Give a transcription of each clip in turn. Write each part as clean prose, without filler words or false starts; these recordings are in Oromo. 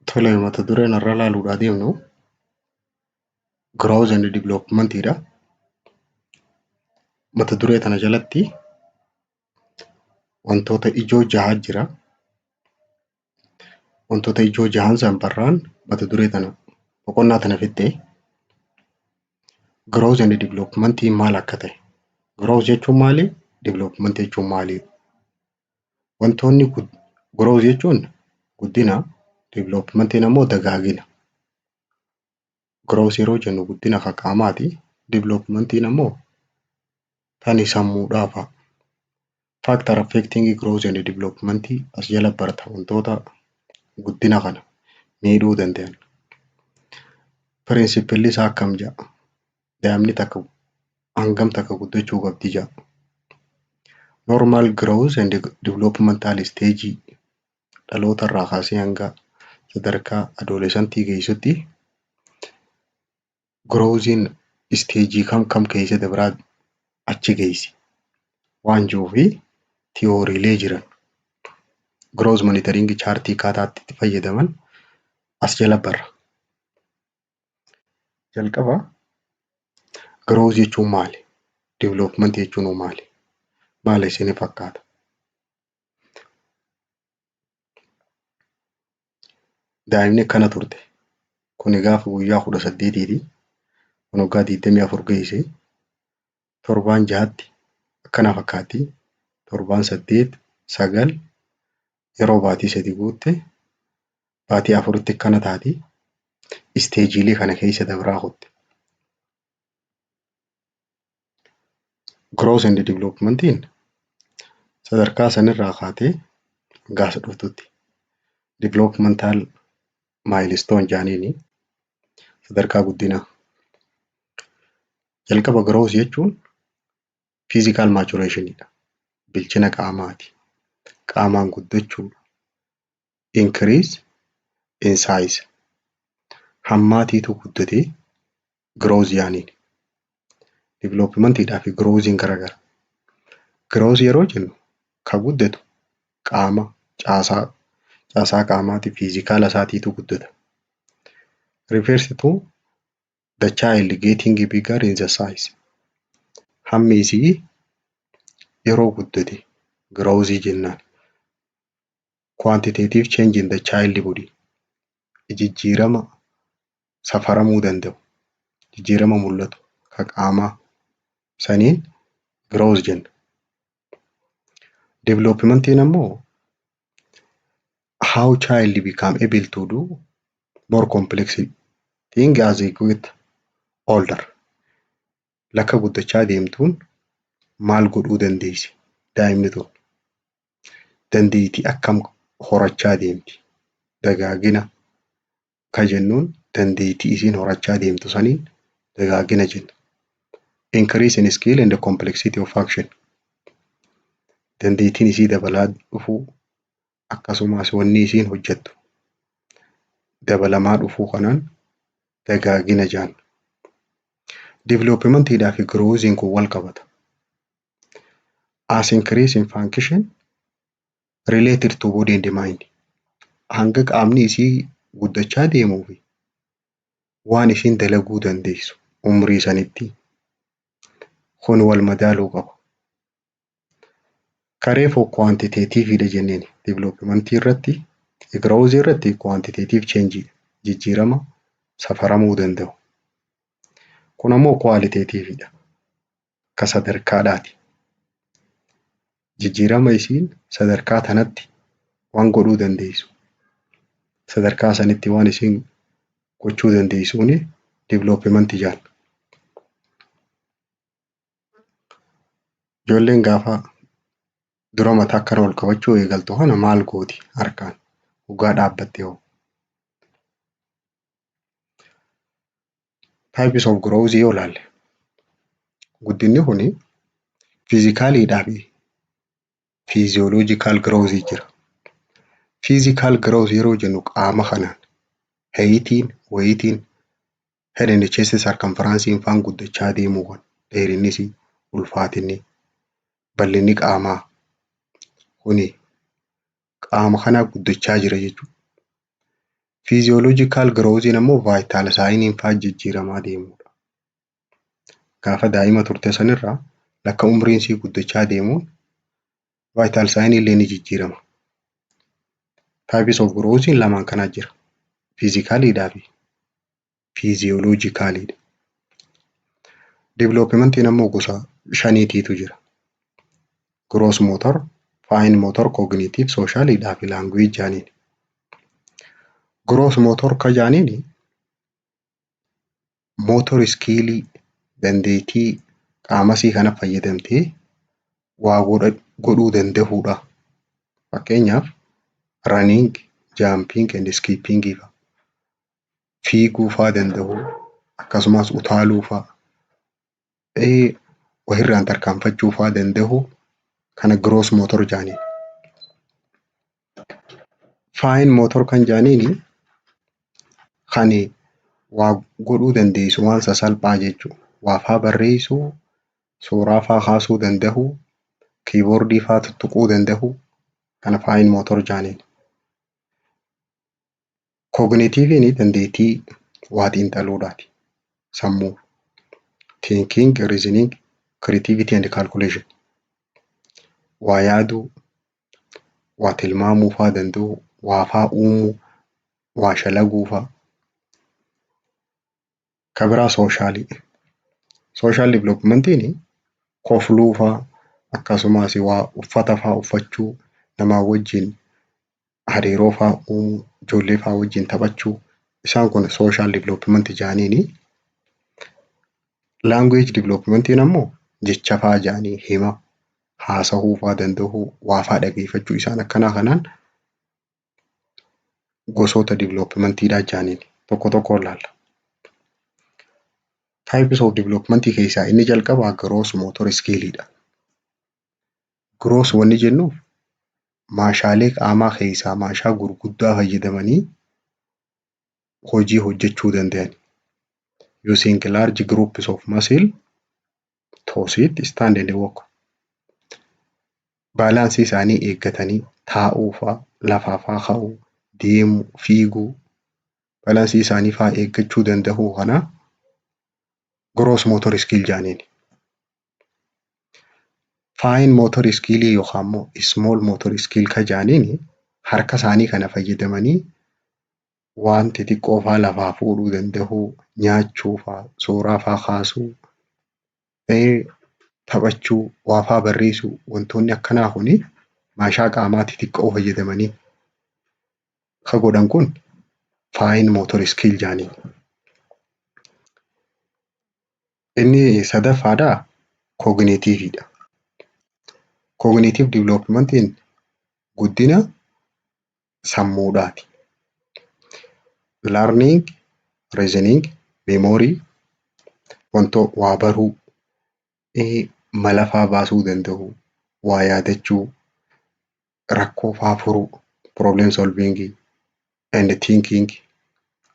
Tole, mata dureen har'a ilaaluudhaa deemnu Growth and Development dha. Mata duree tana jalatti wantoota ijoo jaha jira. Wantoota ijoo jahan san barraan mata duree tana boqonnaa tana fixxee Growth and Development maal akka ta'e? Growth jechuun maali? Development jechuun maali? Wantoonni growth jechuun guddina, developmentiin ammoo dagaagina. Growth yeroo jennu guddina kan qaamaati. Developmentiin ammoo kan sammuudhaa fa'a. Factor affecting growth and development as jala barata, wantoota guddina kana miidhuu danda'an. Principle'lli isaa akkam jedha? Daa'imni takka hangam takka guddachuu qabdi jedha? Normal growth and developmental stage, dhaloota irraa kaasee hanga sadarkaa adolescentii geessutti growthiin stage kam kam keessa dabraa achi geessi waan jiruu fi theorylee jiran, growth monitoring chartii akkaataatti itti fayyadaman as jala barra. Jalqaba, growth jechuun maali? Development jechuun hoo maali? Maal isini fakkaata? Daa'imni akkana turte. Kuni gaafa guyyaa 18ti. Kun waggaa 24 geesse. Torbaan 6tti akkana fakkaatti. Torbaan 8, 9, yeroo baatii 3 guutte, baatii 4tti akkana taati. Stage'ilee kana keessa dabraa kutte. Growth and developmentiin sadarkaa sanirraa kaatee hanga as dhuftutti developmental milestone jedhaniini sadarkaa guddinaa. Jalqaba, growth jechuun physical maturation dha. Bilchina qaamaati. Qaamaan guddachuudha. Increase in size. Hammaatiitu guddatee growth jedhaniin. Developmentiidhaa fi growthiin garagara. Growth yeroo jennu ka guddatu qaama, caasaa qaamaati, physicala isaatiitu guddata. Refers to the child getting bigger in the size. Hammi isii yeroo guddate growth jennaan. Quantitative change in the child body. Jijjiirama safaramuu danda'u, jijjiirama mul'atu ka qaamaa saniin growth jenna. Developmentiin ammoo how child become able to do more complex thing as they get older. Lakka guddachaa deemtuun maal godhuu dandeessi daa'imni tun? Dandeettii akkam horachaa deemti? Dagaagina ka jennuun dandeettii isiin horachaa deemtu saniin dagaagina jenna. Increase in skill and complexity of function. Dandeettiin isii dabalaa dhufuu, akkasumas wanni isiin hojjettu dabalamaa dhufuu kanaan dagaagina jedhan. Developmentiidhaa fi growthiin kun wal qabata. As increase in function related to body and mind. Hanga qaamni isii guddachaa deemuu fi waan isiin dalaguu dandeessu umrii sanitti kun wal madaaluu qaba. Kareefuu quantitative jenneen developmentii irratti, growth irratti quantitative change, jijjiirama safaramuu danda'u. Kun ammoo qualitative dha. Ka sadarkaadhaati. Jijjiirama isiin sadarkaa tanatti waan godhuu dandeessu, sadarkaa sanitti waan isiin gochuu dandeessuuni developmentii jedhama. Ijoolleen gaafa dura mataa akkana ol qabachuu eegaltu kana maal gooti harkaan hoggaa dhaabbatte hoo? Types of growth yoo ilaalle, guddinni kuni physicaliidhaa fi physiological growth jira. Physical growth yeroo jennu qaama kanaan heightiin, weightiin, head and chest circumference faan guddachaa deemuu kana, dheerinnis, ulfaatinni, bal'inni qaamaa kuni qaama kanaa guddachaa jira jechuudha. Physiological growthiin ammoo vital signiin fa'aa jijjiiramaa deemudha. Gaafa daa'ima turte sanirraa lakka umriin sii guddachaa deemuun vital sign illee ni jijjiirama. Types of growthiin lamaan kanaa jira. Physicaliidhaa fi physiologicaliidha. Developmentiin ammoo gosa shaniitiitu jira. Gross motor, fine motor, cognitive, socialiidhaa fi language jaaniin. Gross motor ka jaaniin motor skillii dandeettii qaamasii kana fayyadamtee waa godhuu danda'uudha. Fakkeenyaaf running, jumping and skipping fa'a. Fiiguu fa'aa danda'uu akkasumas utaaluu fa'a. Wahirraan tarkaanfachuu fa'aa danda'uu kana gross motor jaaniin. Fine motor kan jaaniin kan waa godhuu dandeessu waan sasalphaa jechuudha. Waa fa'aa barreessuu, suuraa fa'aa kaasuu danda'uu, keyboardii fa'aa tuttuquu danda'uu kana fine motor jaaniin. Cognitiveiin dandeettii waa xiinxaluudhaati. Sammuu. Thinking, reasoning, creativity and calculation. Waa yaaduu, waa tilmaamuu fa'aa danda'uu, waa fa'aa uumuu, waa shalaguu fa'aa. Ka biraa socialii. Social developmentiin kofluu fa'aa akkasumas waa uffata fa'aa uffachuu, namaa wajjin hariiroo fa'aa uumuu, ijoollee fa'aa wajjin taphachuu isaan kun social developmentii jedhaniini. Language developmentiin ammoo jecha fa'aa jedhanii hima haasa'uu fa'aa danda'uu, waa fa'aa dhageeffachuu isaan akkanaa kanaan gosoota developmentiidhaa jedhaniin tokko tokkoon ilaalla. Types of development keessaa inni jalqabaa gross motor skillidha. Gross wanni jennuuf maashaalee qaamaa keessaa maashaa gurguddaa fayyadamanii hojii hojjechuu danda'an. Using large groups of muscle to sit, stand and walk. Balanceii isaanii eeggatanii taa'uu fa'aa, lafaa fa'aa ka'uu, deemuu, fiiguu, balanceii isaanii fa'aa eeggachuu danda'uu kana gross motor skill jedhaniin. Fine motor skill yookaan immoo small motor skill ka jedhaniin harka isaanii kana fayyadamanii waan xixiqqoo fa'aa lafaa fuudhuu danda'uu, nyaachuu fa'aa, suuraa fa'aa kaasuu, taphachuu, waa fa'aa barreessuu wantoonni akkanaa kuni maashaa qaamaa xixiqqoo fayyadamanii ka godhan kun fine motor skill jedhaniin. Inni sadaffaadhaa cognitiveiidha. Cognitive developmentiin guddina sammuudhaati. Learning, reasoning, memory wantoo waa baruu, mala fa'aa baasuu danda'uu, waa yaadachuu, rakkoo fa'aa furuu, problem solving and thinking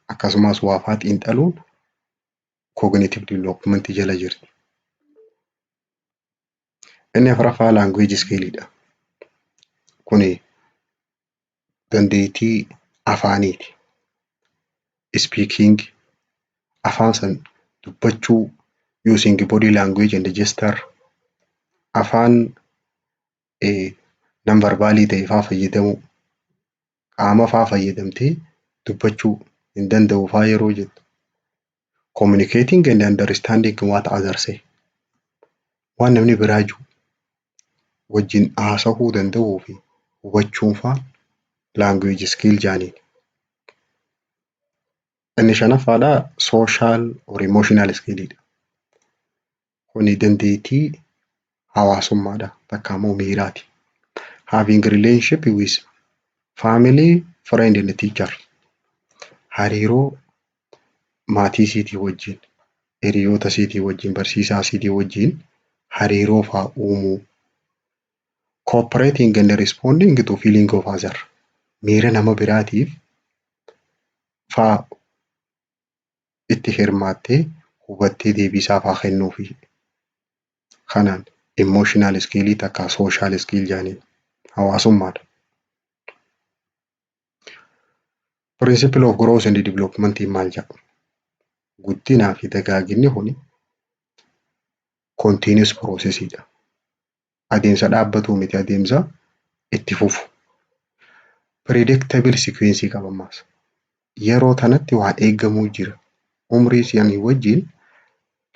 akkasumas waa fa'aa xiinxaluun cognitive development jala jirti. Inni afuraffaa language skillidha. Kuni dandeettii afaaniiti. Speaking afaan san dubbachuu, using body language and gesture, afaan non verbalii ta'e faa fayyadamuu, qaama faa fayyadamtee dubbachuu hin danda'u faa yeroo jettu. Communicating and understanding what others say. Waan namni biraa jiru wajjin haasa'uu danda'uu fi hubachuun faa language skill jedhaniin. Inni shanaffaadhaa social or emotional skillidha. Kuni dandeettii hawaasummaadha takka immoo miiraati. Having relationship with family, friend and teacher. Hariiroo maatii isiitii wajjin, hiriyoota isiitii wajjin, barsiisaa isiitii wajjin hariiroo faa uumuu. Cooperating and responding to feeling of other. Miira nama biraatiif faa itti hirmaattee hubattee deebisaa faa kennuufi. Kanaan emotional skill takka social skill jedhaniin hawaasummaadha. Principle of growth and development maal jedha? Guddinaa fi dagaaginni kuni continuous processidha. Adeemsa dhaabbatuu miti, adeemsa itti fufu. Predictable sequence qaba ammas. Yeroo tanatti waan eegamuu jira. Umrii sanii wajjin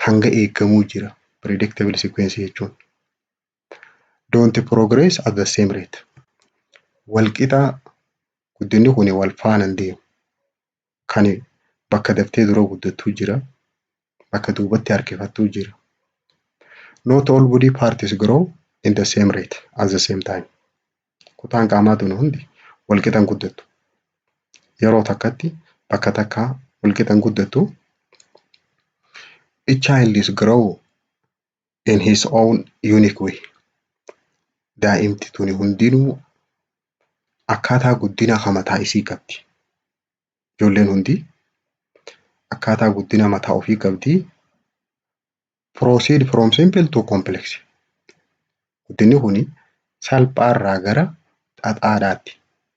hanga eegamuu jira. Predictable sequence jechuun. Don't progress at the same rate. Walqixa guddinni kun wal faana hin deemu. Kan bakka daftee dura guddattuu jira. Bakka duubatti harkifattuu jira. Not all body parts grow in the same rate at the same time. Kutaan qaamaa tun hundi walqixa hin guddattu. Yeroo takkatti bakka takkaa walqixa hin guddattu. Each child is grow in his own unique way. Daa'imti tuni hundinuu akkaataa guddina kan mataa isii qabdi. Ijoolleen hundi akkaataa guddina mataa ofii qabdi. Proceed from simple to complex. Guddinni kuni salphaarraa gara xaxaadhaatti,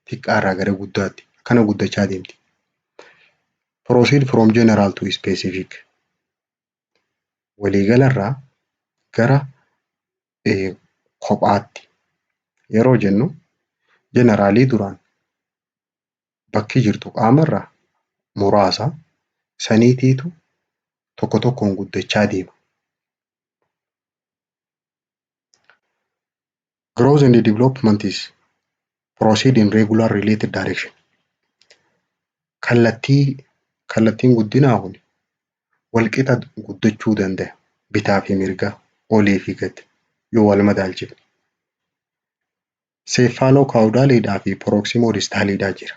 xiqqaarraa gara guddaatti akkana guddachaa deemti. Proceed from general to specific. Waliigalarraa gara kophaatti yeroo jennu, generalii duraan bakki jirtu qaamarraa muraasa saniitiitu tokko tokkoon guddachaa deema. Growth and development is proceed in regular related direction. Kallattiin guddinaa kun walqixa guddachuu danda'a. Bitaa fi mirga, olii fi gadi yoo wal madaalchifne. Cephalocaudaliidhaa fi proximodistaliidhaa jira.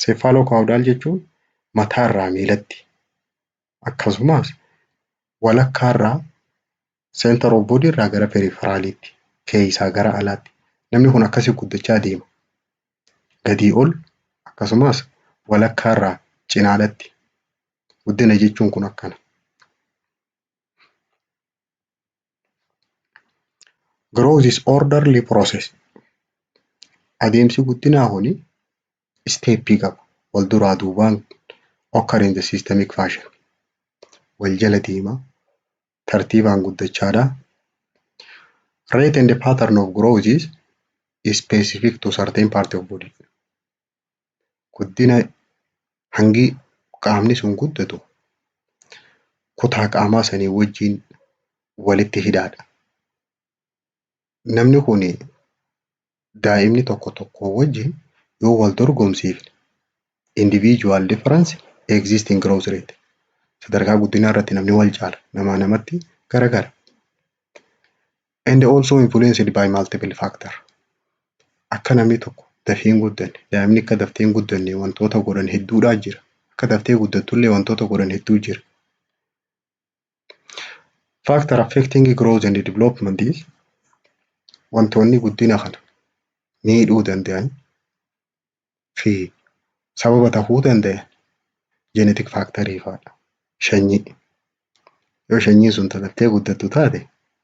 Cephalocaudal jechuun mataarraa miilatti, akkasumas walakkaarraa, center of body irraa gara peripheraliitti, keessaa gara alaatti. Namni kun akkasii guddachaa deema. Gadii ol, akkasumas walakkaarraa cinaadhatti. Guddina jechuun kun akkana. Growth is orderly process. Adeemsi guddinaa kuni steppii qaba. Wal duraa duubaan occur in the systemic fashion. Wal jala deema. Tartiibaan guddachaadha. Rate and the pattern of growth is specific to certain part of body. Guddina hangi qaamni sun guddatu kutaa qaamaa sanii wajjin walitti hidhaadha. Namni kun daa'imni tokko tokko wajjin yoo wal dorgomsiifne, individual difference existing growth rate. Sadarkaa guddinaa irratti namni wal caala, namaa namatti garagara. And also influenced by multiple factor. Akka namni tokko dafee hin guddanne, daa'imni akka daftee hin guddanne wantoota godhan hedduudhaa jira. Akka daftee guddattullee wantoota godhan hedduu jira. Factor affecting growth and development is, wantoonni guddina kana miidhuu danda'an fi sababa tahuu danda'an genetic factorii fa'adha. Sanyii. Yoo sanyiin sun daftee guddattu taate,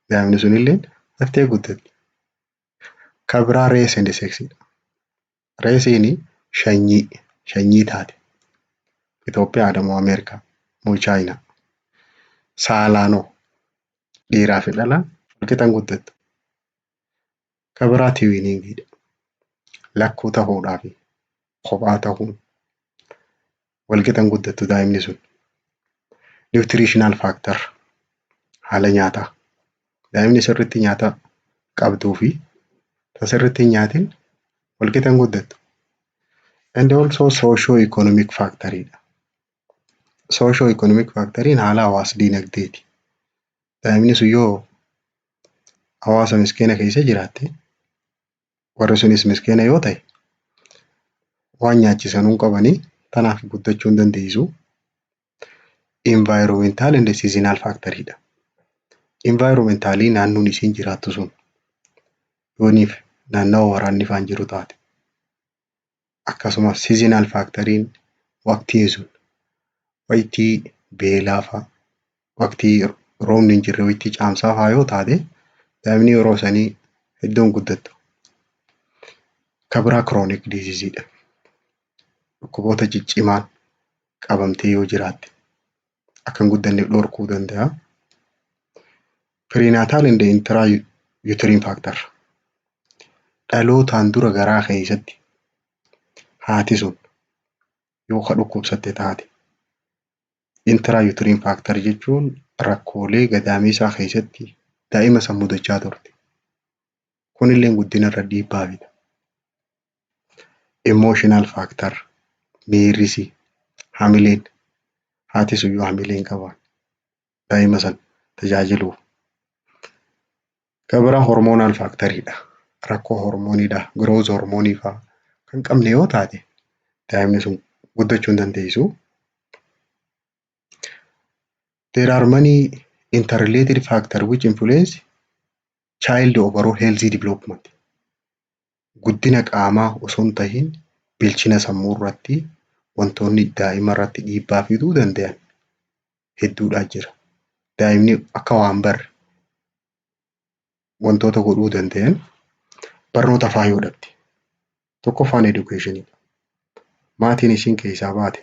daa'imni sunillee daftee guddatti. Kan biraa race and sexidha. Raceiin sanyii taate. Itoophiyaadha moo Ameerikaa moo Chaayinaa? Saalaanoo dhiiraa fi dhalaan walqixa hin guddattu. Kan biraa twinningiidha. Lakkuu ta'uudhaa fi kophaa ta'uun walqixa hin guddattu daa'imni sun. Nutritional factor, haala nyaataa. Daa'imni sirriitti nyaata qabduu fi ta sirriitti hin nyaatin walqixa hin guddattu. And also socio economic factoridha. Socio economic factoriin haala hawaas dinagdeeti. Daa'imni sun yoo hawaasa miskiina keessa jiraatte, warri sunis miskiina yoo ta'e, waan nyaachisanuu hin qabanii, tanaaf guddachuu hin dandeessu. Environmental and seasonal factoridha. Environmentalii, naannoon isiin jiraattu sun yooniif naannawa waraanni faan jiru taate, akkasumas seasonal factoriin waqtiin sun waqtii beelaa fa'a, waqtii roobni hin jirre, waqtii caamsaa fa'aa yoo taate, daa'imni yeroo sanii hedduu hin guddattu. Kan biraa chronic diseasedha. Dhukkuboota ciccimaan qabamtee yoo jiraatte akka hin guddanneef dhorkuu danda'a. Prenatal and intrauterine factor, dhalootaan dura garaa keessatti haati sun yoo ka dhukkubsatte taate, intrauterine factor jechuun rakkoolee gadameessaa keessatti daa'ima san mudachaa turte. Kunillee guddina irra dhiibbaa fida. Emotional factor, miirrisi, hamileen haati sun yoo hamilee hin qabaanne daa'ima san tajaajiluuf. Kan biraa hormonal factoriidha. Rakkoo hormooniidha. Growth hormoonii fa'aa kan qabne yoo taate daa'imni sun guddachuu hin dandeessu. There are many interrelated factors which influence child overall healthy development. Guddina qaamaa osoo hin tahin bilchina sammuu irratti wantoonni daa'ima irratti dhiibbaa fiduu danda'an hedduudha jira. Daa'imni akka waan barre wantoota godhuu danda'an barnoota fa'aa yoo dhabde. Tokkoffaan educationidha. Maatiin ishiin keessaa baate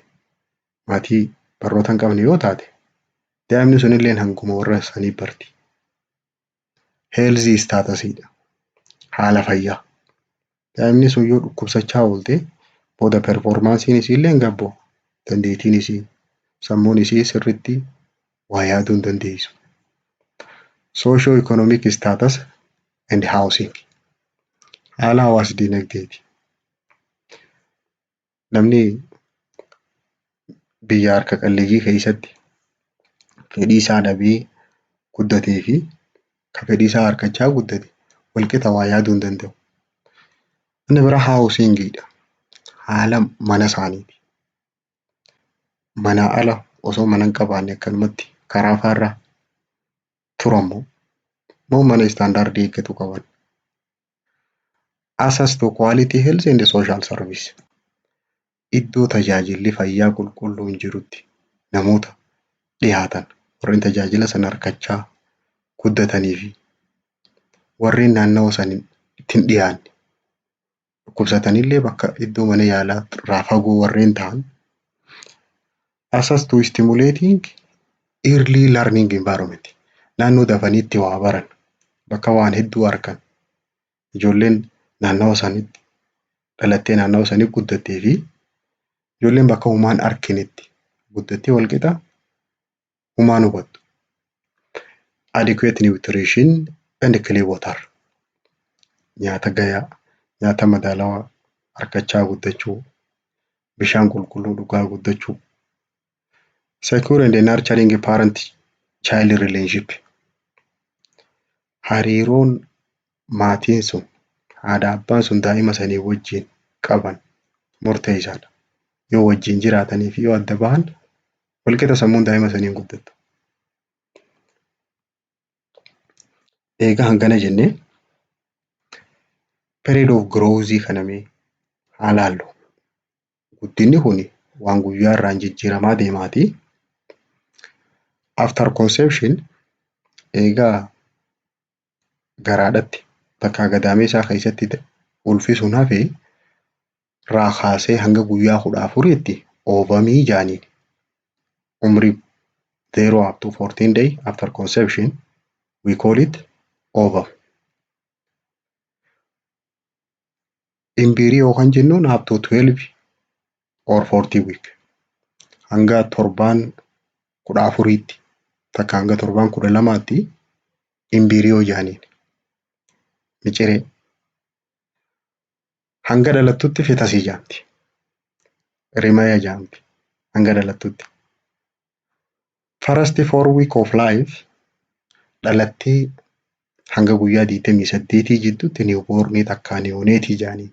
maatii barnoota hin qabne yoo taate, daa'imni sunillee hanguma warra sanii barti. Health statusiidha. Haala fayyaa. Daa'imni sun yoo dhukkubsachaa oolte booda performanceiin isiillee hin gad bu'a. Dandeettiin isii, sammuun isii sirriitti waa yaaduu hin dandeessu. Socio economic status and housing. Haala hawaas dinagdeeti. Namni biyya harka qalleeyyii keessatti fedhii isaa dhabee guddatee fi kan fedhii isaa argachaa guddate walqixa waa yaaduu hin danda'u. Inni biraa housingiidha. Haala mana isaaniiti. Manaa ala osoo mana hin qabaanne akkanumatti karaa fa'aarra turan moo mana standardii eeggatu qaban? Access to quality health and social service. Iddoo tajaajilli fayyaa qulqulluun jirutti namoota dhiyaatan, warreen tajaajila sana argachaa guddatanii fi warreen naannawa sanitti hin dhiyaanne, dhukkubsatanillee bakka iddoo mana yaalaa irraa fagoo warreen ta'an. Access to stimulating early learning environment. Naannoo dafanii itti waa baran, bakka waan hedduu argan, ijoolleen naannawa sanitti dhalattee naannawa sanitti guddattee fi ijoolleen bakka homaa hin arginetti guddattee walqixa homaa hin hubattu. Adequate nutrition and clean water. Nyaata gahaa, nyaata madaalawaa argachaa guddachuu, bishaan qulqulluu dhugaa guddachuu. Secure and nurturing parent child relationship. Hariiroon maatiin sun, haadha abbaan sun daa'ima sanii wajjin qaban murteessaadha. Yoo wajjin jiraatanii fi yoo adda bahan walqixa sammuun daa'ima sanii hin guddattu. Egaa hangana jennee period of growth kana mee haa laallu. Guddinni kun waan guyyaa irraan jijjiiramaa deemaati. After conception, eegaa garaadhatti takkaa gadameessaa keessatti ulfi sun hafe irraa kaasee hanga guyyaa 14tti ovumii jaaniin. Umrii 0 up to 14 day after conception we call it ovum. Embryo kan jennuun up to 12 or 40 week, hanga torbaan 14tti takka hanga torbaan 12tti embryo jaaniin, miciree. Hanga dhalattutti fetusii jaamti. Rimaya jaamti hanga dhalattutti. First 4 week of life, dhalattee hanga guyyaa 28 jidduutti newbornii takkaa neonateii jaaniin.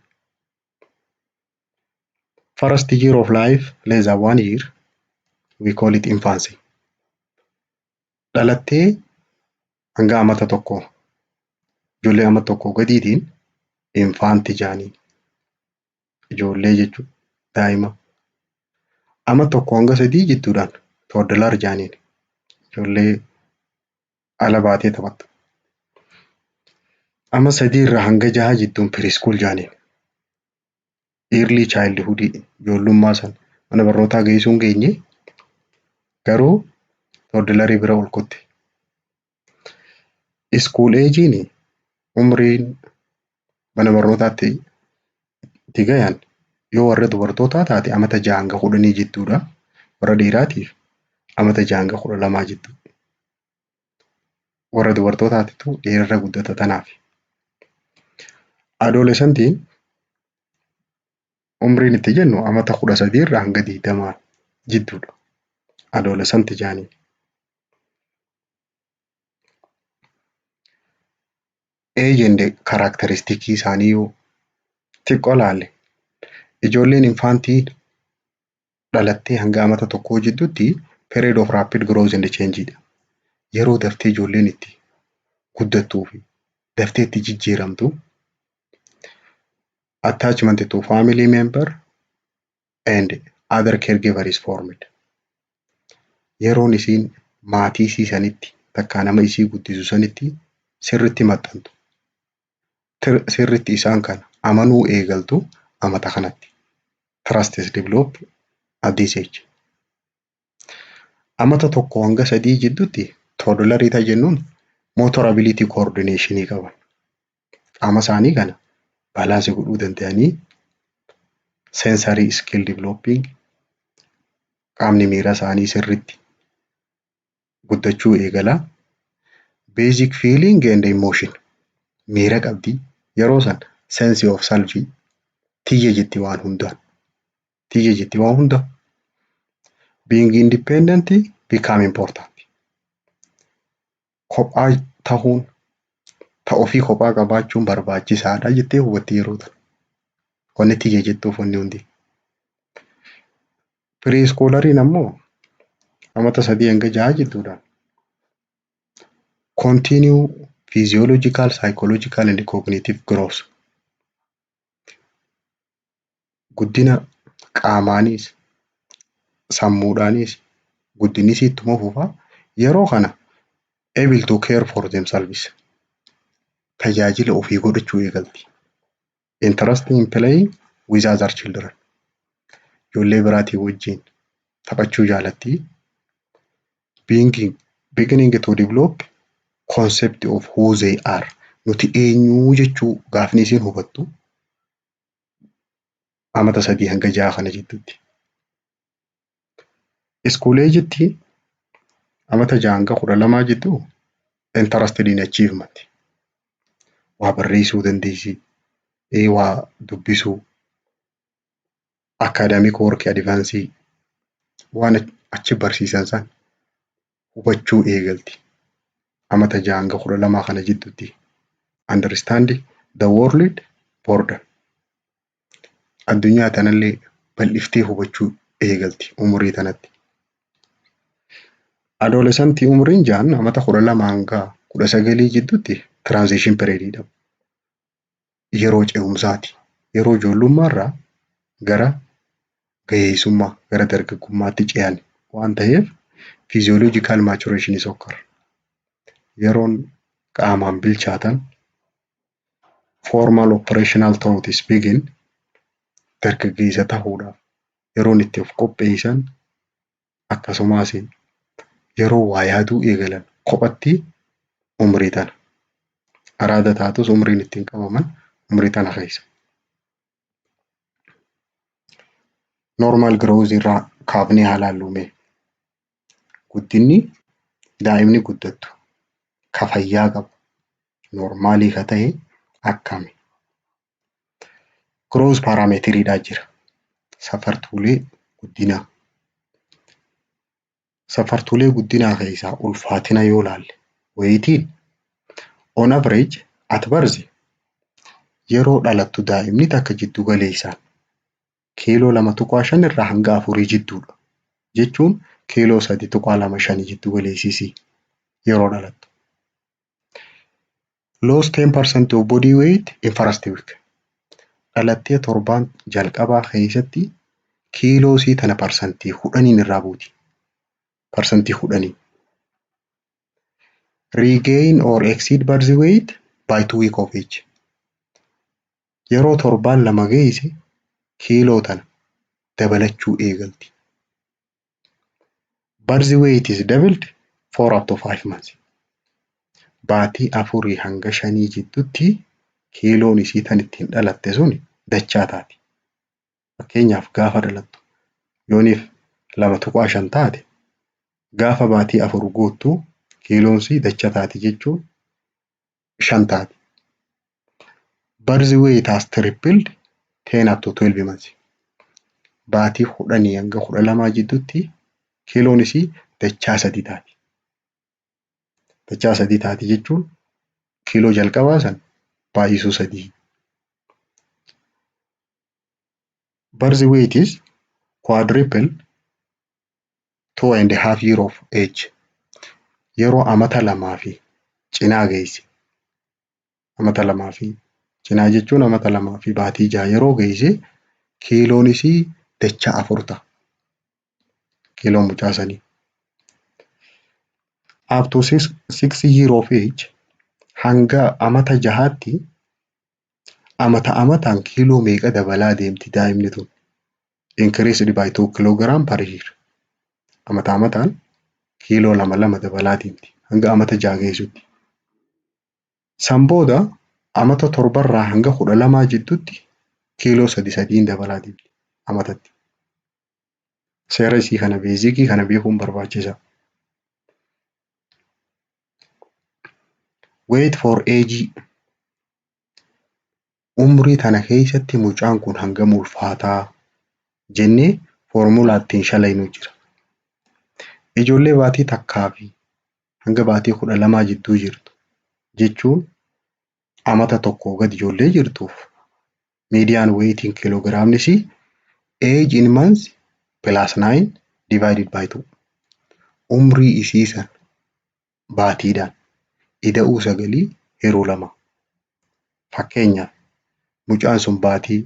First year of life, less than one year, we call it infancy. Dhalattee hanga amata tokkoo, ijoollee amata tokkoo gadiitiin infantii jaaniin. Ijoollee jechuudha, daa'ima. Ama 1 hanga 3 jidduudhaan toddler jaaniin, ijoollee ala baatee taphattu. Ama 3 irraa hanga 6 jidduun preschool jaaniin. Early childhood, ijoollummaa sana mana barnootaa geessuu hin geenye, garuu toddlerii bira ol kutte. School age'n umriin mana barnootaatti itti gahan yoo warra dubartootaa taate amata 6 hanga 10 jidduudha. Warra dhiiraatiif amata 6 hanga 12 jidduu. Warra dubartootaatitu dhiirarra guddata tanaaf. Adolescentiin umriin itti jennu amata 13 irraa hanga 20 jidduudha. Adolescent jaaniin. Age and characteristic isaanii yoo xiqqoo laalle, ijoolleen infantii dhalattee hanga amata 1 jidduutti period of rapid growth and change dha. Yeroo daftee ijoolleen itti guddattuu fi daftee itti jijjiiramtu. Attachment to family member and other caregiver is formed. Yeroon isiin maatii isii sanitti takkaa nama isii guddisu sanitti sirritti maxxantu. Sirritti isaan kana amanuu eegaltu amata kanatti. Trust is developed at this age. Amata 1 hanga 3 jidduutti toddlerii ta jennuun motor ability coordination qaban. Qaama isaanii kana balance godhuu danda'anii, sensory skill developing, qaamni miira isaanii sirritti guddachuu eegala. Basic feeling and emotion, miira qabdi yeroo san, sense of self, tiyya jetti waan hundaan. Tiyya jetti waan hunda. Being independent become important. Kophaa tahuun, ta ofii kophaa qabaachuun barbaachisaadha jettee hubatti yeroo tana. Wanni tiyya jettuuf wanni hundi. Preschooleriin ammoo amata 3 hanga 6 jidduudha. Continue physiological, psychological and cognitive growth. Guddina qaamaanis sammuudhaanis guddinni isii ittuma fufa. Yeroo kana able to care for themselves. Tajaajila ofii godhachuu eegalti. Interest in playing with other children. Ijoollee biraatii wajjin taphachuu jaalatti. Beginning to develop concept of who they are. Nuti eenyuu jechuu gaafni isiin hubattu amata 3 hanga 6 kana jidduutti. School agetti amata 6 hanga 12 jidduu interested in achievement. Waa barreessuu dandeessi, waa dubbisuu, academic work advance, waan achi barsiisan san hubachuu eegalti. Amata 6 hanga 12 kana jidduutti. Understand the world border. Addunyaa tanallee bal'iftee hubachuu eegalti umurii tanatti. Adolescentii umriin ja'an amata 12 hanga 19 jidduutti transition period. Yeroo ce'umsaati. Yeroo ijoollummaarraa gara ga'eessummaa, gara dargaggummaatti ce'an waan ta'eef, physiological maturation is occur. Yeroon qaamaan bilchaatan, formal operational thoughts begin, dargaggeessa ta'uudhaaf yeroon itti of qopheessan, akkasumas yeroo waa yaaduu eegalan kophatti umrii tana. Araada taatus umriin ittiin qabaman umrii tana keessa. Normal growth irraa kaafnee haa laallu mee. Guddinni daa'imni guddattu ka fayyaa qabu, normalii ka ta'e akkami? Growth parameteriidhaa jira. Safartuulee guddinaa. Safartuulee guddinaa keessaa ulfaatina yoo laalle, weightiin on average at birth, yeroo dhalattu daa'imni takka jiddu galeessaan kiiloo 2.5 irraa hanga 4 jidduudha. Jechuun kiiloo 3.25 jiddu galeessisii yeroo dhalattu. Loss 10% of body weight in first week. Dhalattee torbaan jalqabaa keessatti kiiloo isii tana 10%n irraa buuti. 10%. Regain or exceed birth weight by 2 week of age. Yeroo torbaan 2 geesse Kiiloo tana dabalachuu eegalti. Birth weight is doubled 4 up to 5 months. Baatii 4 hanga 5 jidduutti kiiloon isii tan ittiin dhalatte sun dachaa taati. Fakkeenyaaf, gaafa dhalattu yooniif 2.5 taate, gaafa baatii 4 guuttu kiiloon isii dacha taati jechuun 5 taati. Birth weight has tripled 10 up to 12 months. Baatii 10 hanga 12 jidduutti kiiloon isii dachaa sadi taati. Dachaa sadii taati jechuun kiiloo jalqabaa san baay'isuu sadii. Birth weight is quadruple 2.5 year of age. Yeroo amata lamaa fi cinaa geesse. Amata lamaa fi cinaa jechuun amata 2 fi baatii 6 yeroo geesse kiiloon isii dachaa afur ta'a. Kiiloon mucaa sanii. Up to 6 year of age, hanga amata jahaatti amata amataan kiiloo meeqa dabalaa deemti daa'imni tun? Increased by 2 kilogram per year. Amata amataan kiiloo lama lama dabalaa deemti hanga amata 6 geessutti. San booda amata 7rraa hanga 12 jidduutti kiiloo sadi sadiin dabalaa deemti amatatti. Seera isii kana, basic kana beekuun barbaachisaa. Weight for age, umrii tana keessatti mucaan kun hangam ulfaataa jennee foormulaa ittiin shalaynu jira. Ijoollee baatii 1 fi hanga baatii 12 jidduu jirtu jechuun amata tokkoo gadi ijoollee jirtuuf, median weightiin kiiloogiraamni isii age in months plus 9 divided by 2. Umrii isii san baatiidhaan ida'uu sagalii hiruu lama. Fakkeenyaaf, mucaan sun baatii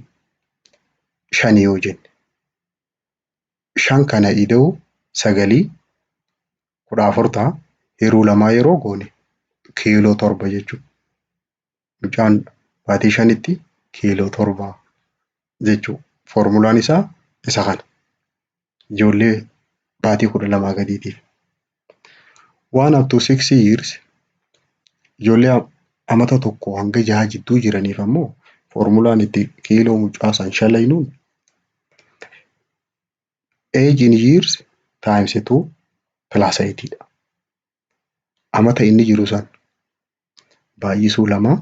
5 yoo jenne, 5 kana ida'uu sagalii 14 ta'a. Hiruu lamaa yeroo goone kiiloo 7 jechuudha. Mucaan baatii 5tti kiiloo 7 jechuudha. Foormulaan isaa isa kana. Ijoollee baatii 12 gadiitiif. 1 up to 6 years, ijoollee amata 1 hanga 6 jidduu jiraniif ammoo foormulaan itti kiiloo mucaa san shalaynuun age in years times 2 plus 8 dha. Amata inni jiru san baay'isuu lama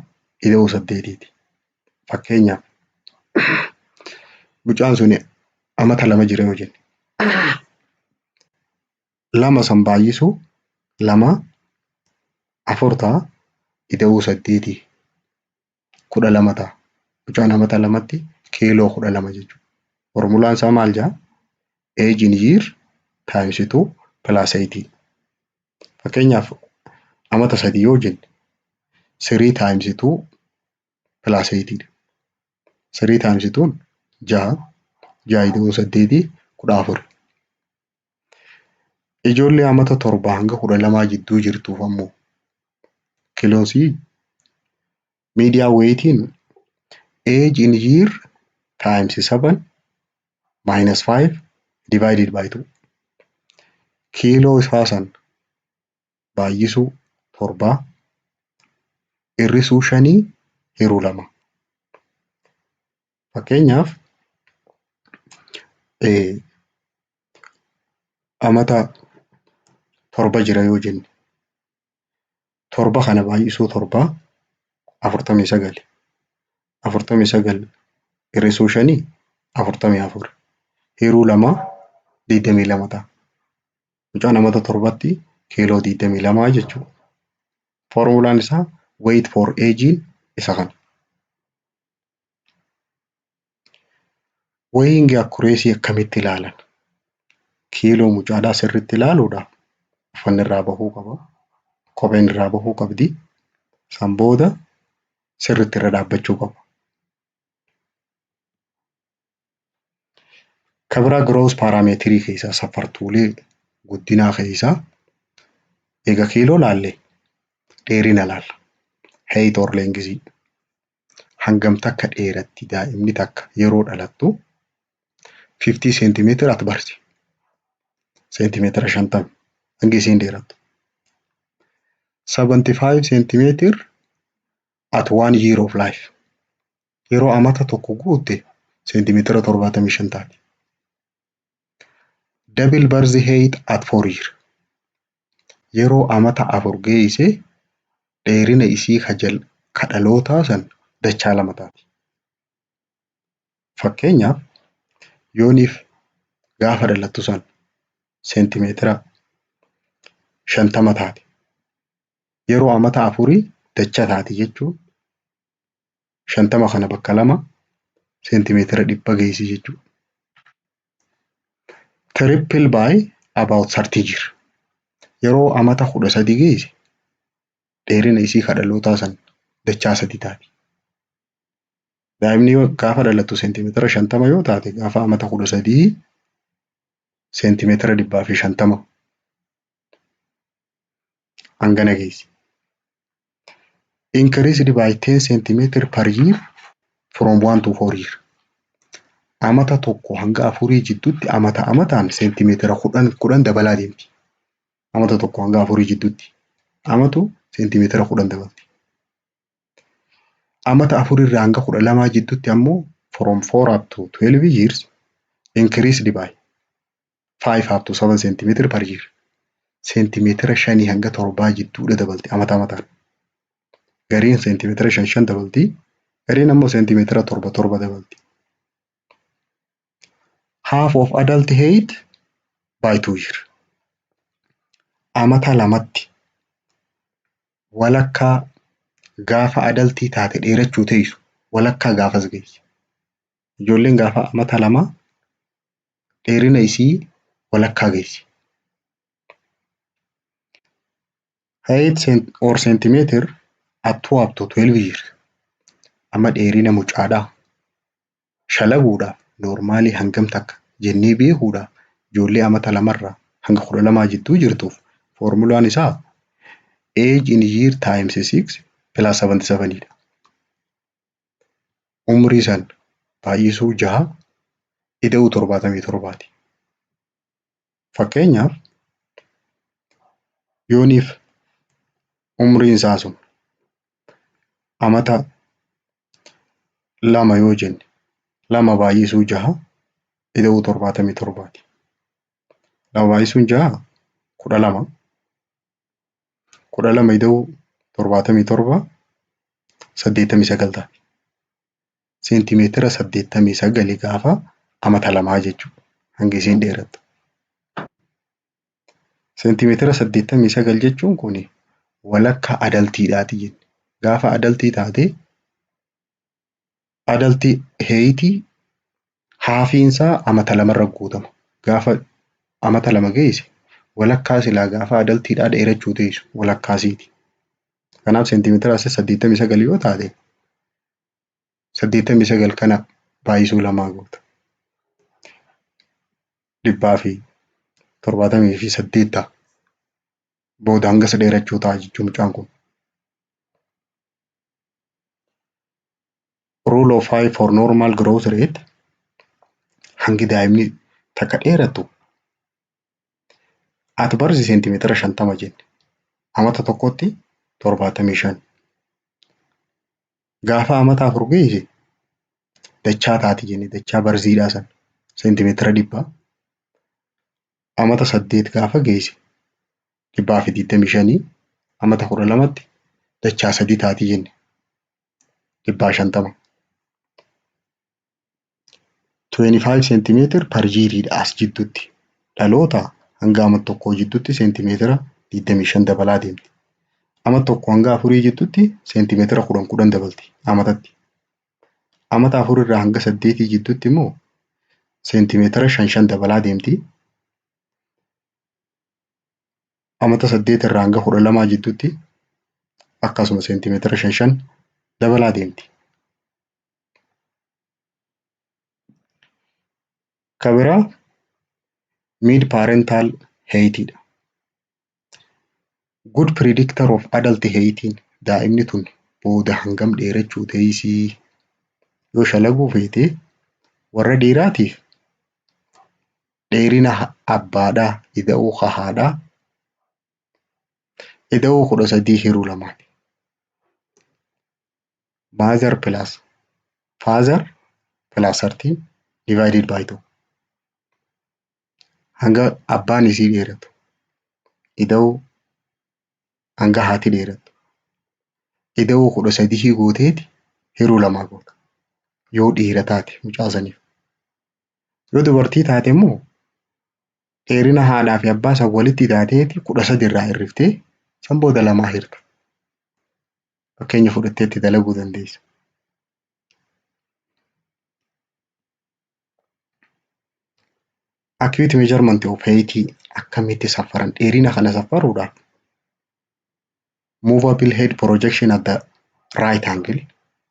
ida'uu saddeetiiti. Fakkeenyaaf, mucaan sun amata 2 jira yoo jenne, lama san baay'isuu lama 4 ta'a, ida'uu saddeetii 12 ta'a. Mucaan amata 2tti kiiloo 12 jechuudha. Foormulaan isaa maal jedhaa? Age in year times 2 plus 8. Fakkeenyaaf, amata 3 yoo jenne, 3 times 2 plus 8 dha. 3 times 2 6, 6 ida'uu saddeetii 14. Ijoollee amata 7 hanga 12 jidduu jirtuuf ammoo kiiloonsii median weightiin age in year times 7 minus 5 divided by 2. Kiiloo isaa san baay'isuu torbaa hir'isuu shanii hiruu lama. Fakkeenyaaf, amata 7 jira yoo jenne, 7 kana baay'isuu torbaa 49. 49 hir'isuu shanii 44, hiruu lama 22 ta'a. Mucaan amata 7tti kiiloo 22 jechuudha. Foormulaan isaa weight for age isa kana. Weighing accuracy akkamitti ilaalan? Kiiloo mucaadhaa sirriitti ilaaluudhaaf uffanni irraa bahuu qaba. Kopheen irraa bahuu qabdi. San booda sirriitti irra dhaabbachuu qaba. Kan biraa growth parameterii keessaa, safartuulee guddinaa keessaa, egaa kiiloo laalle dheerina laalla. Height or length, hangam takka dheeratti daa'imni takka yeroo dhalattu? 50 centimeter at birth. Seentimeetira 50 hangi isiin dheerattu. 75 centimeter at 1 year of life. Yeroo amata tokko guutte seentimeetira 75 taati. Double birth height at 4 year. Yeroo amata 4 geesse dheerina isii ka dhalootaa san dachaa lama taati. Fakkeenyaaf, yooniif gaafa dhalattu san seentimeetira 50 taate, yeroo amata 4 dacha taati jechuun 50 kana bakka lama seentimeetira 100 geessi jechuudha. Triple by about 30 year. Yeroo amata 13 geesse dheerina isii ka dhalootaa san dachaa sadi taati. Daa'imni gaafa dhalattu seentimeetira 50 yoo taate, gaafa amata 13 seentimeetira 150 hangana geessi. Increased by 10 centimeter per year from 1 to 4 year. Amata 1 hanga 4 jidduutti amata amataan seentimeetira 10 10 dabalaa deemti. Amata 1 hanga 4 jidduutti amatu seentimeetira 10 dabalti. Amata 4 irraa hanga 12 jidduutti ammoo, from 4 up to 12 years, increased by 5 up to 7 centimeter per year. Seentimeetira 5 hanga 7 jidduudha dabalti amata amataan. Gariin seentimeetira 5 5 dabalti. Gariin ammoo seentimeetira 7 7 dabalti. Half of adult height by 2 year. Amata 2tti walakkaa gaafa adultii taate dheerachuu teessu walakkaa gaafas geessi. Ijoolleen gaafa amata 2 dheerina isii walakkaa geessi. Height or centimeter at 2 up to 12 years. Amma dheerina mucaadhaa shalaguudhaaf normalii hangam takka jennee beekuudhaaf, ijoollee amata 2rraa hanga 12 jidduu jirtuuf foormulaan isaa age in year times 6 plus 77 dha. Umrii san baay'isuu jaha ida'uu 77ti. Fakkeenyaaf, yooniif umriin isaa sun amata 2 yoo jenne, 2 baay'isuu jaha ida'uu 77ti. 2 baay'isuun jaha 12. 12 ida'uu 77 89 ta'a. Seentimeetira 89 gaafa amata 2 jechuudha. Hangi isiin dheerattu. Seentimeetira 89 jechuun kun walakkaa adultiidhaati jenne. Gaafa adultii taate adultii heightii halfiinsaa amata 2rra guutama. Gaafa amata 2 geesse walakkaa silaa gaafa adultiidhaa dheerachuu teessu walakkaasiiti. Kanaaf seentimeetira 89 yoo taate, 89 kana baay'isuu lamaa goota. 178 ta'a. Booda hangas dheerachuu ta'a jechuun mucaan kun. Rule of five for normal growth rate, hangi daa'imni takka dheerattu, at birth seentimeetira 50 jenne, amata tokkotti 75. Gaafa amata 4 geesse dachaa taati jenne, dachaa birthiidhaa sana seentimeetira 100. Amata 8 gaafa geesse 125. Amata 12tti dachaa sadi taati jenne, 150. 25 centimeter per yeariidha as jidduutti. Dhaloota hanga amata 1 jidduutti seentimeetira 25 dabalaa deemti. Amata 1 hanga 4 jidduutti seentimeetira 10 10 dabalti amatatti. Amata 4 irraa hanga 8 jidduutti immoo seentimeetira 5 5 dabalaa deemti. Amata 8 irraa hanga 12 jidduutti akkasuma seentimeetira 5 5 dabalaa deemti. Ka biraa mid parental heightiidha. Good predictor of adult heightiin daa'imni tun booda hangam dheerachuu teessii yoo shalaguu feete, warra dhiiraatiif Dheerina abbaadhaa ida'uu haadhaa ida'uu 13 hiruu lamaati. Mother plus father plus 13 divided by 2. Hanga abbaan isii dheeratu ida'uu hanga haati dheerattu ida'uu 13 gooteeti hiruu lamaa goota. Yoo dhiira taate mucaa saniif. Yoo dubartii taate immoo dheerina haadhaa fi abbaa san walitti idaateeti 13 irraa hir'iftee san booda lamaa hirta. Fakkeenya fudhattee itti dalaguu dandeessa. Acute measurement of height akkamitti saffaran? Dheerina kana saffaruudhaaf movable head projection at the right angle,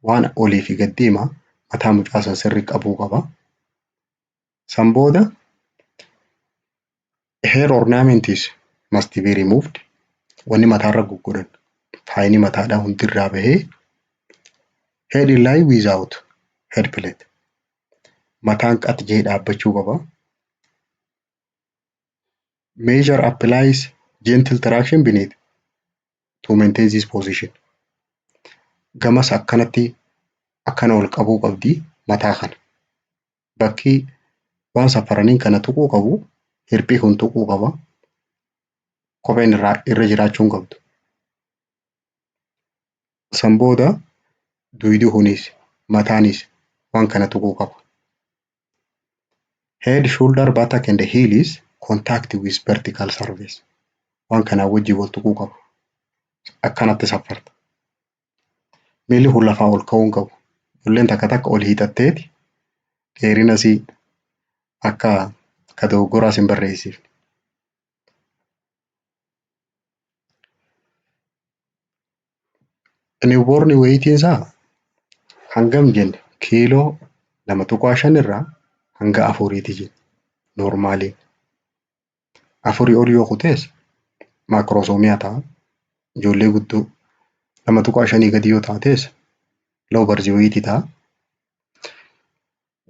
waan olii fi gad deema mataa mucaa san sirri qabuu qaba. San booda hair ornaments must be removed. Wanni mataarra guggodhan faayini mataadhaa hundirraa bahee head in line without head plate. Mataan qax jee dhaabbachuu qaba. Measure applies gentle traction beneath to maintain this position. Gamas akkanatti akkana ol qabuu qabdi mataa kana. Bakki waan safaraniin kana tuquu qabu hirphii kun tuquu qaba. Kopheen irraa irra jiraachuu hin qabdu. San booda duydi kunis mataanis waan kana tuquu qaba. Head, shoulder, buttock and heels contact with vertical surface. Waan kanaa wajjin wal tuquu qaba. Akkanatti saffarta. Miilli kun lafaa ol ka'uu hin qabu. Ijoolleen takka takka ol hiixatteeti dheerina isii akka ka dogoggoraas hin barreessifne. Newborn weightiin isaa hangam jenne? Kiiloo 2.5 irraa hanga 4ti jenne normaaliin. 4 ol yoo kutees macrosomia ta'a. Ijoollee guddoo 2.5 gadi yoo taates low birth weight ta'a.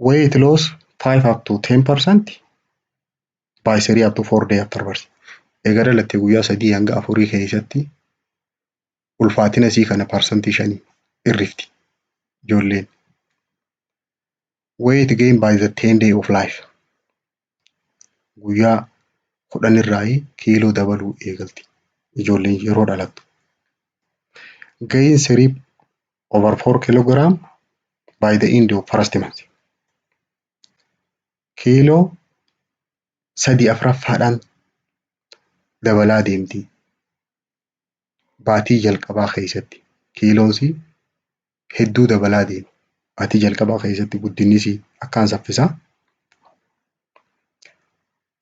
Weight loss 5 up to 10% by 3 up to 4 day after birth. Eega dhalatte guyyaa 3 hanga 4 keessatti ulfaatina isii kana 5% hir'ifti ijoolleen. Weight gain by the 10 day of life. Guyyaa 10 irraa kiiloo dabaluu eegalti ijoolleen yeroo dhalattu. Gain 3 over 4 kilogram by the end of first month. Kiiloo 3/4dhaan dabalaa deemti. Baatii jalqabaa keessatti kiiloon hedduu dabalaa deema. Baatii jalqabaa keessatti guddinni isii akkaan saffisaa.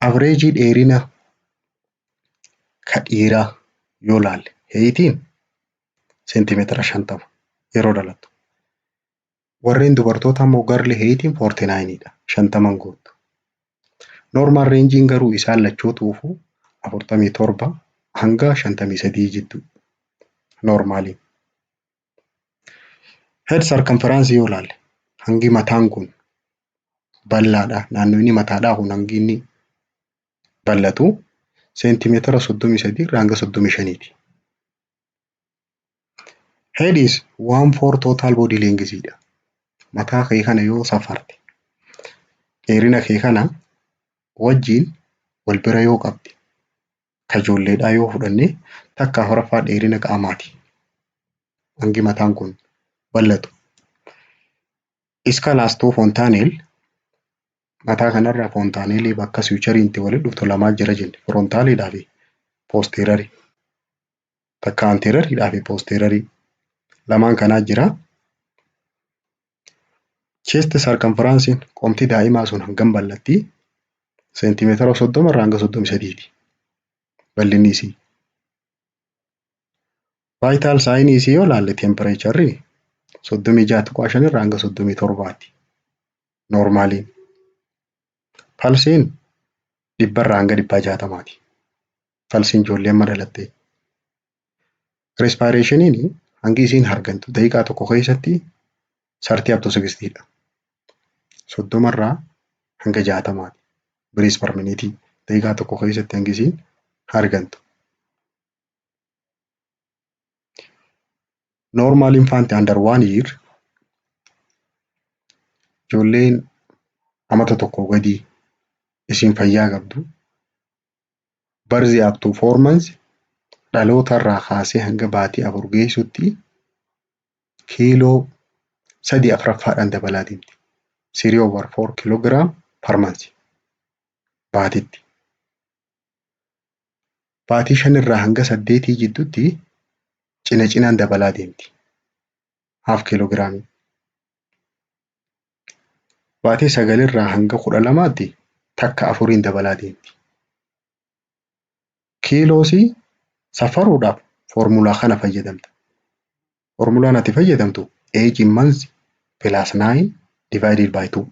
Average dheerina ka dhiiraa yoo laalle heightiin seentimeetira 50 yeroo dhalattu. Warreen dubartoota immoo girl heightiin 49 dha. 50 guuttu. Normal rangeiin garuu isaan lachootuufuu 47 hanga 53 jidduu normaliin. Head circumference yoo laalle hangi mataan kun bal'aadha. Naannoo inni mataadhaa kun hangi inni bal'atu seentimeetira 33 irraa hanga 35ti. Head is one four total body length dha. Mataa kee kana yoo safarte dheerina kee kana wajjin wal bira yoo qabde ka ijoolleedhaa yoo fudhanne takka afuraffaa dheerina qaamaati. Hangi mataan kun bal'atu. Skull has two fontanelle, mataa kanarra fontanelleii bakka sutureiin itti walitti dhuftu lamaa jira jenne, frontaliidhaa fi posteriorii. Takka anterioriidhaa fi posteriorii lamaan kanaa jira. Chest circumferenceiin qomti daa'imaa sun hangam bal'atti? Seentimeetira 30 irraa hanga 33ti. Bal'inni isii. Vital signii isii yoo ilaalle temperatureri 36.5 irraa hanga 37ti. Normaliin. Pulseiin 100 irraa hanga 160ti. Pulseiin ijoollee amma dhalatte. Respirationiin hangi isiin hargantu daqiiqaa tokko keessatti 30 up to 60dha. 30 irraa hanga 60ti. Breath per minute, daqiiqaa tokko keessatti hangi isiin hargantu. Normal infant under 1 year, ijoolleen amata tokko gadii isiin fayyaa qabdu, birth up to 4 months, dhaloota irraa kaasee hanga baatii 4 geessutti kiiloo sadii afuraffaadhaan dabalaa deemti. 3/4 kilogram per month baatitti. Baatii 5 irraa hanga 8 jidduutti cina cinaan dabalaa deemti. Half kiiloogiraamii. Baatii 9 irraa hanga 12tti takka afuriin dabalaa deemti. Kiiloosii safaruudhaaf foormulaa kana fayyadamta. Foormulaan ati fayyadamtu age in months plus 9 divided by 2.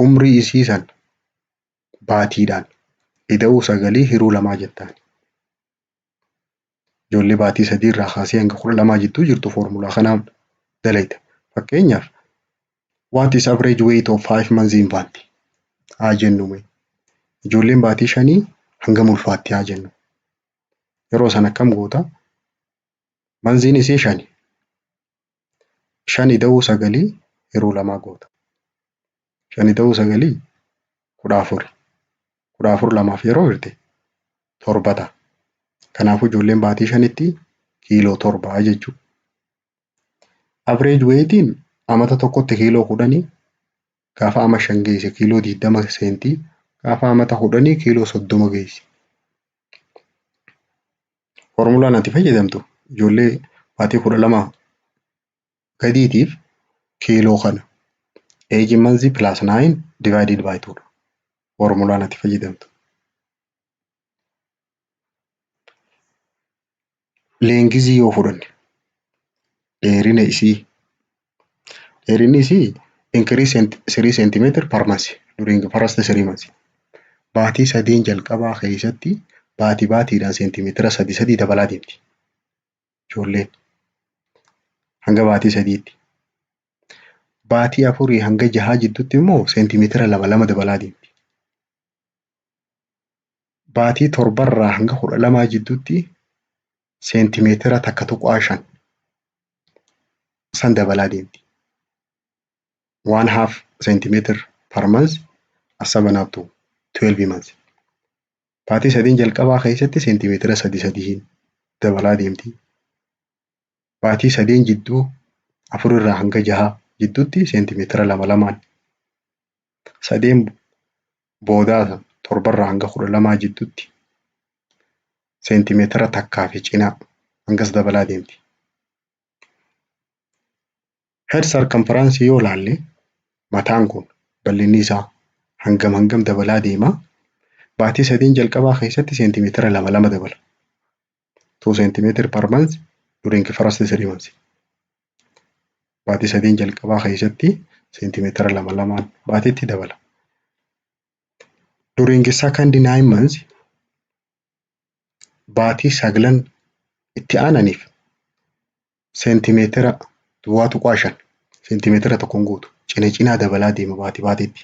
Umrii isii san baatiidhaan ida'uu sagalii hiruu lamaa jettaan. Ijoollee baatii 3 irraa kaasee hanga 12 jidduu jirtu foormulaa kanaan dalayta. Fakkeenyaaf, what is average weight of 5 months infant haa jennu mee. Ijoolleen baatii 5 hangam ulfaatti haa jennu. Yeroo san akkam goota? Monthsiin isii shani. Shan ida'uu sagalii hiruu lamaa goota. Shan ida'uu sagalii 14. 14 lamaaf yeroo hirte torba ta'a. Kanaafuu ijoolleen baatii 5tti kiiloo 7 jechuudha. Average weightiin amata tokkotti kiiloo 10, gaafa ama 5 geesse kiiloo 20 seentii, gaafa amata 10 kiiloo 30 geessi. Foormulaan ati fayyadamtu ijoollee baatii 12 gadiitiif kiiloo kana age in months plus 9 divided by 2 dha. Foormulaan ati fayyadamtu. Lengthii yoo fudhanne, dheerina isii, dheerinni isii increase 3 centimeter per month during the first 3 months. Baatii sadeen jalqabaa keessatti baatii baatiidhaan seentimeetira sadi sadii dabalaa deemti. Ijoolleen hanga baatii 3tti. Baatii 4 hanga 6 jidduutti immoo seentimeetira lama lama dabalaa deemti. Baatii 7rraa hanga 12 jidduutti seentimeetira 1.5 san dabalaa deemti. 1/2 centimeter per month as 7 up to 12 months. Baatii sadiin jalqabaa keessatti seentimeetira sadi sadiin dabalaa deemti. Baatii sadeen jidduu, afurirraa hanga jahaa jidduutti, seentimeetira lama lamaan. Sadeen boodaa, torbarraa hanga 12 jidduutti, seentimeetira takkaa fi cinaa hangas dabalaa deemti. Head circumference yoo ilaalle, mataan kun bal'inni isaa hangam hangam dabalaa deema? Baatii sadeen jalqabaa keessatti seentimeetira lama lama dabala. 2 centimeter per month during first 3 months. Baatii sadeen jalqabaa keessatti seentimeetira lama lamaan baatiitti dabala. During second 9 months, baatii saglan itti aananiif, seentimeetira 0.5, seentimeetira tokkoon guutu cina cinaa dabalaa deema baatii baatiitti.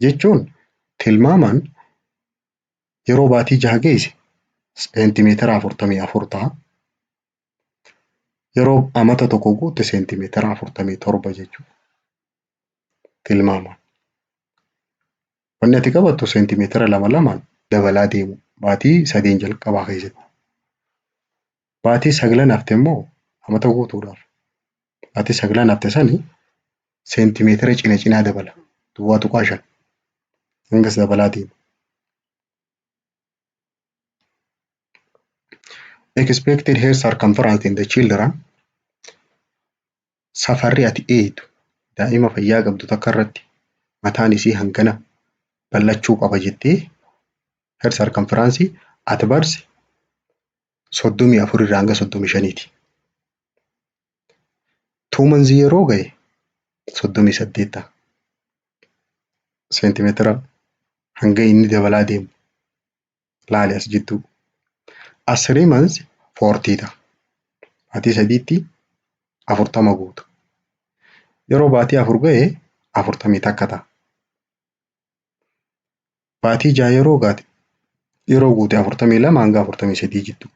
Jechuun tilmaamaan yeroo baatii 6 geesse seentimeetira 44 ta'a. Yeroo amata tokko guutte seentimeetira 47 jechuudha. Tilmaamaan. Wanni ati qabattu seentimeetira lama lamaan dabalaa deemu baatii sadeen jalqabaa keessatti. Baatii saglan hafte immoo amata guutuudhaaf baatii saglan hafte sani seentimeetira cina cinaa dabala, 0.5 hangas dabalaa deema. Expected head circumference in the children, safarri ati eeydu daa'ima fayyaa qabdu takka irratti mataan isii hangana bal'achuu qaba jettee, head circumference at birth 34 irraa hanga 35ti. 2 months yeroo gahe 38 ta'a. Seentimeetira hanga inni dabalaa deemu laali as jidduu. As 3 months 40 ta'a. Baatii 3tti 40 guuta. Yeroo baatii 4 gahe 41 ta'a. Baatii 6 yeroo gaate yeroo guute 42 hanga 43 jidduu.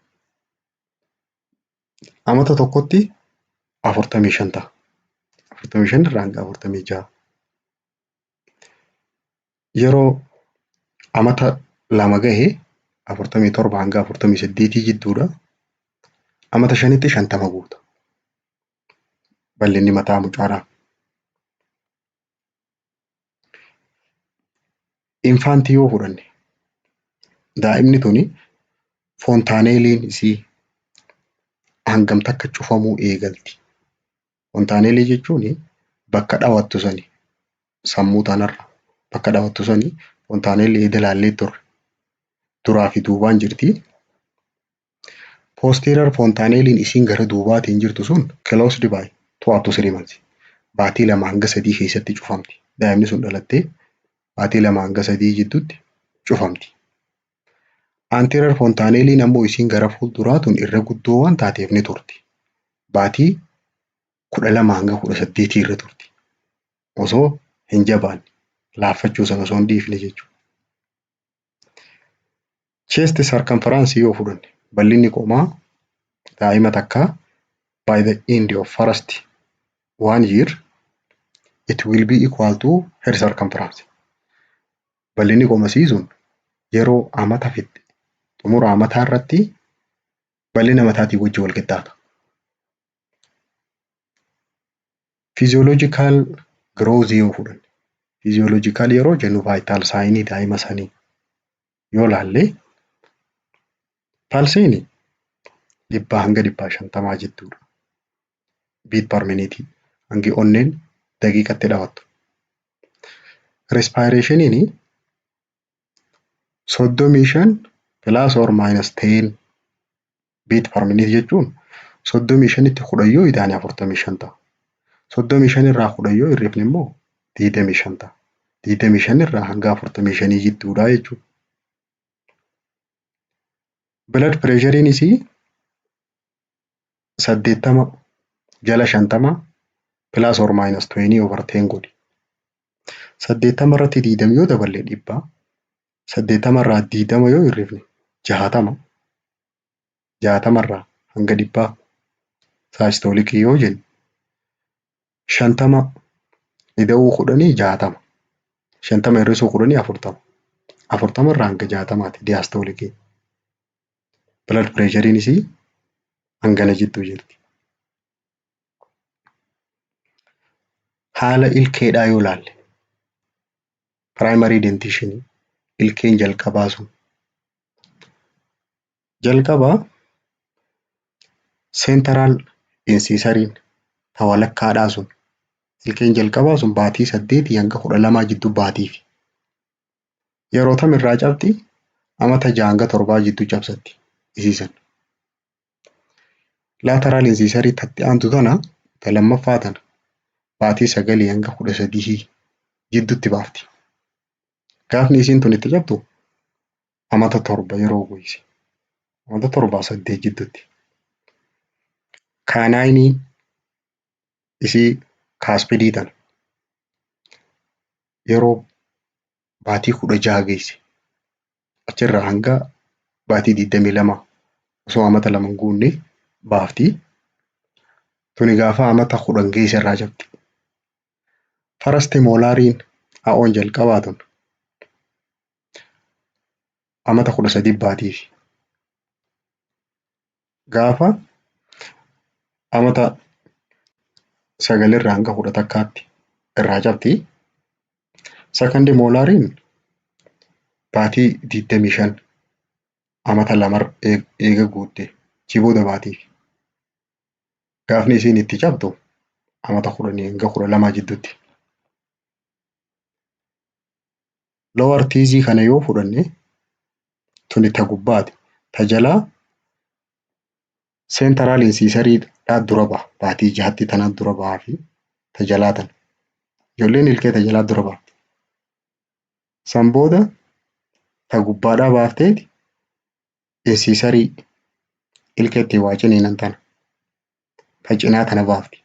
Amata tokkotti 45 ta'a. 45 irraa hanga 46. Yeroo amata 2 gahe 47 hanga 48 jidduudha. Amata 5tti 50 guuta. Bal'inni mataa mucaadhaa. Infantii yoo fudhanne, daa'imni tuni fontanelliin isii hangam takka cufamuu eegalti? Fontanellii jechuun bakka dhawattu sani, sammuu tanarra bakka dhawattu sani fontanellii edda laallee turre, duraa fi duubaan jirti. Posterior fontanelliin isiin gara duubaatiin jirtu sun closed by 2 up to 3 months. Baatii 2 hanga 3 keessatti cufamti. Daa'imni sun dhalattee baatii 2 hanga 3 jidduutti cufamti. Anterior fontanelliin ammoo isiin gara fuulduraa tun irra guddoo waan taateef ni turti. Baatii 12 hanga 18 irra turti. Osoo hin jabaanne, laaffachuu sana osoo hin dhiifne jechuudha. Chest circumference yoo fudhanne, bal'inni qomaa daa'ima takkaa by the end of first one year it will be equal to head circumference. Bal'inni qomasii sun yeroo amata fixxe, xumura amataa irratti bal'ina mataatii wajjin wal qixxaata. Physiological growth yoo fudhanne, physiological yeroo jennu vital sign daa'ima sanii yoo laalle, pulsiin 100 hanga 150 jechuudha. Beat per minute, hangi onneen daqiiqatti dhawattu. Respirationiin 35 plus or minus 10 beat per minute jechuun 35tti 10 yoo idaane 45 ta'a. 35 irraa 10 yoo hir'ifne immoo 25 ta'a. 25 irraa hanga 45 jidduudha jechuudha. Blood pressureiinis 80 jala 50 plus or minus 20 over 10 godhi. 80 irratti 20 yoo daballe 100, 80 irraa 20 yoo hir'ifne 60, 60 irraa hanga 100 systolicii yoo jenne, 50 ida'uu 10 60, 50 hir'isuu 10 40, 40 irraa hanga 60ti diastoliciin. Blood pressureiinis hangana jidduu jirti. Haala ilkeedhaa yoo laalle, primary dentition, ilkeen jalqabaa sun jalqabaa central incisoriin ta walakkaadhaa sun, ilkeen jalqabaa sun baatii 8 hanga 12 jidduu baatiifi. Yeroo tam irraa cabxi? Amata 6 hanga 7 jidduu cabsatti isiisan. Lateral incisorii tatti aantu tana, ta lammaffaa tana, baatii 9 hanga 13 jidduutti baafti. Gaafni isiin tun itti cabxu amata 7 yeroo geesse. Amata 7 8 jidduutti. Canineiin isii cuspidii tana yeroo baatii 16 geesse, achirraa hanga baatii 22, osoo amata 2 hin guunne baafti. Tuni gaafa amata 10 geesse irraa cabxi. First molariin ha'oon jalqabaa tun amata 13 baatiifi. Gaafa amata 9 irraa hanga 11tti irraa cabxi. Second molariin baatii 25, amata 2 eega guutte achi booda baatiifi. Gaafni isiin itti cabxu amata 10 hanga 12 jidduutti. Lower teethii kana yoo fudhanne, tuni ta gubbaati. Ta jalaa central incisorii dura baha. Baatii 6tti tana dura bahaa fi ta jalaa tana. Ijoolleen ilkee ta jalaa dura baafti. San booda ta gubbaadhaa baafteeti incisorii ilkee ittiin waa ciniinan tana ta cinaa tana baafti.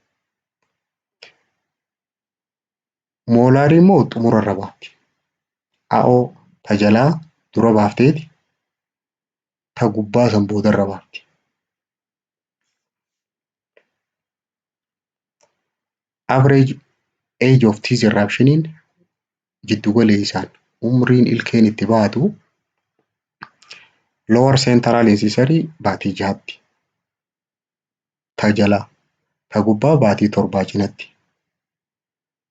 Molarii immoo xumura irra baafti. A'oo Ta jalaa dura baafteeti ta gubbaa san boodarra baafti. Average age of teeth eruptioniin jiddu galeessaan umriin ilkeen itti baatu lower central incisor baatii 6tti. Ta jalaa ta gubbaa baatii 7 cinatti.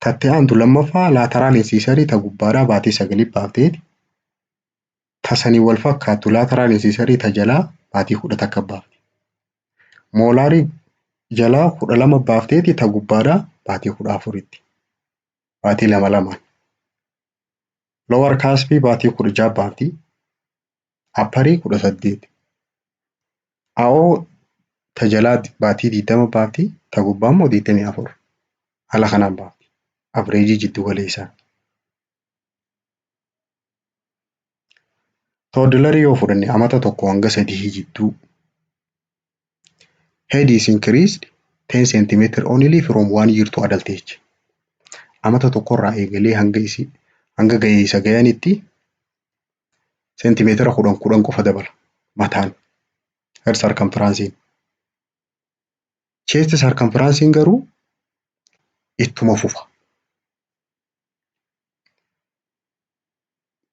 Tatti aantu lammaffaa lateral incisor ta gubbaadhaa baatii 9 baafteeti ta sanii wal fakkaattu lateral incisor ta jalaa baatii 11 baafti. Molarii jalaa 12 baafteeti ta gubbaadhaa baatii 14tti. Baatii lama lamaan. Lower cuspii baatii 16 baafti. Upperii 18. A'oo ta jalaa baatii 20 baafti. Ta gubbaa immoo 24. Haala kanaan baafti. Average jiddu galeessaan. Toddlerii yoo fudhanne amata 1 hanga 3 jidduu. Head is increased 10 centimeter only from 1 year to adult age. Amata tokkorraa eegalee hanga isii hanga ga'eessa ga'anitti seentimeetira 10 10 qofa dabala mataan. Head circumference. Chest circumference garuu ittuma fufa.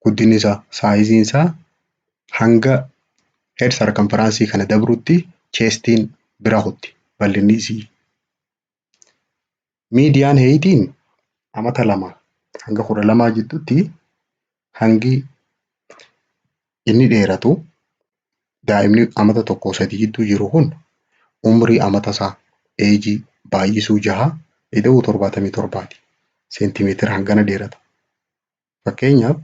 Guddinni isaa, sizeiin isaa hanga head circumference kana dabrutti chestiin bira kutti bal'inni isii. Median heightiin amata 2 hanga 12 jidduutti hangi inni dheeratu, daa'imni amata 1-3 jidduu jiru kun, umrii amata isaa ageii baay'isuu jaha ida'uu 77ti. Seentimeetira hangana dheerata. Fakkeenyaaf,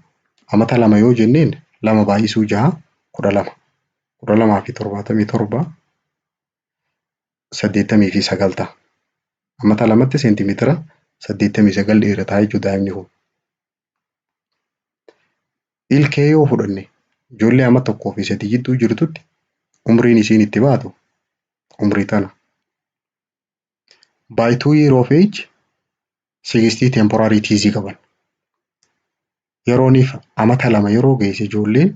amata 2 yoo jenneen, 2 baay'isuu jaha 12. 12 fi 77 89 ta'a. Amata 2tti seentimeetira 89 dheerataa jechuudha daa'imni kun. Ilkee yoo fudhanne, ijoollee amata 1 fi 3 jidduu jirtutti umriin isiin itti baatu umrii tana. By 2 year of age 60 temporary teeth qaban. Yerooniif amata 2 yeroo geesse ijoolleen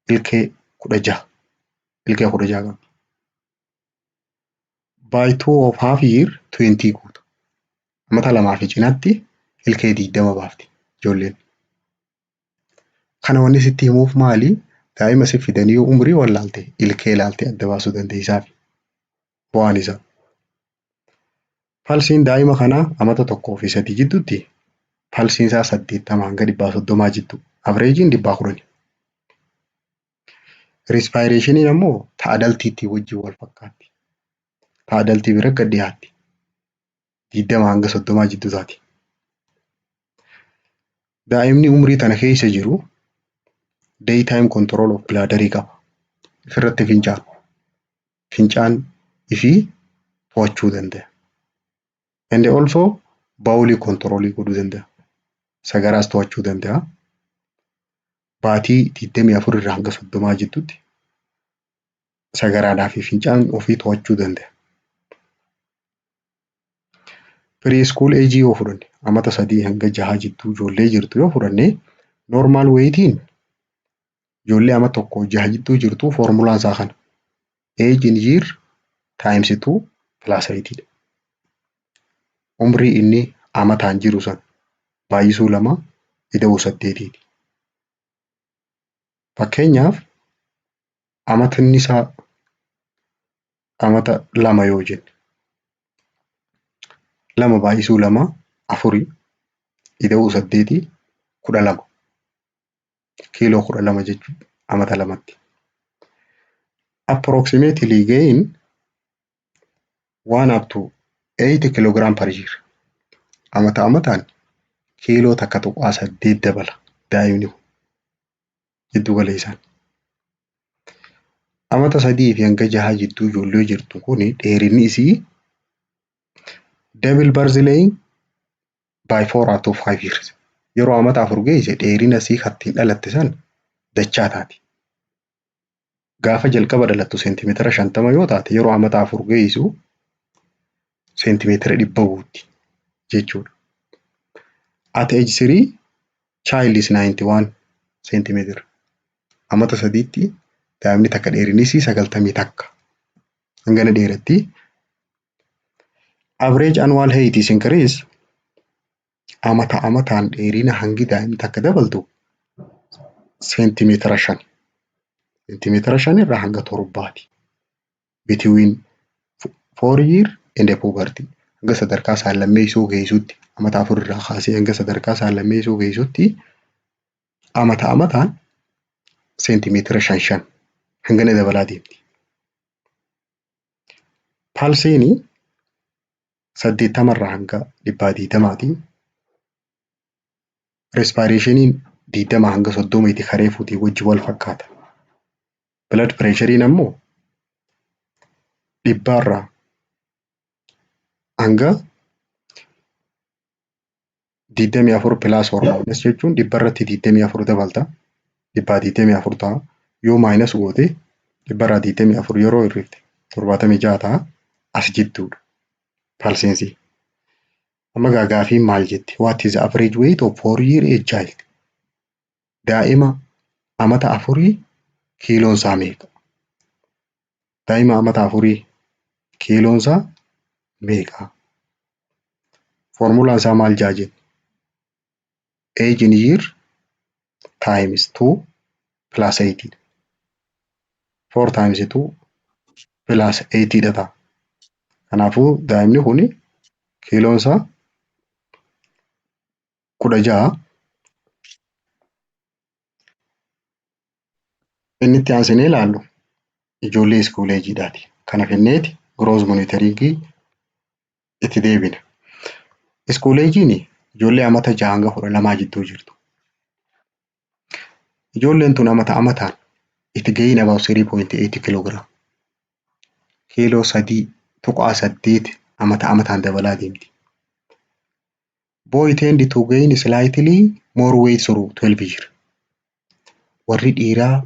ilkee 16, ilkee 16 qabdi. By 2 of half year 20 guutu. Amata 2 fi cinaatti ilkee 20 baafti ijoolleen. Kana wanni sitti himuuf maali? Daa'ima si fidanii yoo umrii wallaalte ilkee ilaaltee adda baasuu dandeessaafi. Bu'aan isaa. Pulseiin daa'ima kanaa amata 1 fi 3 jidduutti pulseiin isaa 80 hanga 130 jidduu. Averageiin 110. Respirationiin ammoo ta adultiitti wajjin wal fakkaatti. Ta adultii bira gad dhiyaatti. 20 hanga 30 jidduu taati. Daa'imni umrii tana keessa jiru daytime control of bladderii qaba. Ofirratti fincaanu. Fincaan ifii to'achuu danda'a. And also bowelii controlii godhuu danda'a. Sagaraas to'achuu danda'a. Baatii 24 irraa hanga 30 jidduutti sagaraadhaa fi fincaan ofii to'achuu danda'a. Pre-school age yoo fudhanne, amata 3 hanga 6 jidduu ijoollee jirtu yoo fudhanne, normal weightiin ijoollee amata 1-6 jidduu jirtu foormulaan isaa kana. Age in year times 2 plus 8 dha. Umrii inni amataan jiru san baay'isuu lama ida'uu saddeetiiti. Fakkeenyaaf, amatni isaa amata 2 yoo jenne, 2 baay'isuu 2 afurii ida'uu saddeetii 12, kiiloo 12 jechuudha amata 2tti. Approximately gain one up to 80 kilogram per year. Amata amataan kiiloo 1.8 dabala daa'imni kun jiddu galeessaan. Amata 3 fi hanga 6 jidduu ijoollee jirtu kuni dheerinni isii double birth length by 4 out of 5 years. Yeroo amata 4 geesse dheerina isii kan ittiin dhalatte san dachaa taati. Gaafa jalqaba dhalattu seentimeetira 50 yoo taate, yeroo amata 4 geessu seentimeetira 100 guutti jechuudha. At age 3 child is 91 Seentimeetira. Amata 3tti daa'imni takka dheerinni isii 91. Hangana dheeratti. Average annual height is increase, amata amataan dheerina hangi daa'imni takka dabaltu seentimeetira 5. Seentimeetira 5 irraa hanga 7ti. Between 4 year and puberty, hanga sadarkaa saallammeessuu geessutti, amata 4 irraa kaasee hanga sadarkaa saallammeessuu geessutti, amata amataan seentimeetira 5 5 hangana dabalaa deemti. Pulseiin 80 irraa hanga 120ti. Respirationiin 20 hanga 30ti, karee fuutii wajji wal fakkaata. Blood pressureiin ammoo 100rraa hanga 24 plus or minus jechuun 100 irratti 24 dabalta. 124 ta'a. Yoo minus goote, 100rraa 24 yeroo hir'ifte 76 ta'a. As jidduudha pulseiinsii. Amma gaa gaafiin maal jetti? What is the average weight of 4 year age child? Daa'ima amata 4 kiiloon isaa meeqa? Daa'ima amata 4 kiiloon isaa meeqa? Formulaan isaa maal jaa jenna? Age in year times 2 plus 8. 4 times 2 plus 8 dha ta'a. Kanaafuu daa'imni kun kiiloon isaa 16. Inni itti aansinee ilaallu ijoollee school ageiidhaati. Kana finneeti growth monitoringii itti deebina. School ageiin ijoollee amata 6 hanga 12 jidduu jirtu. Ijoolleen tun amata amataan it gain about 3.8 kilogram. Kiiloo 3.8 amata amataan dabalaa deemti. Boy tend to gain slightly more weight through 12 year. Warri dhiiraa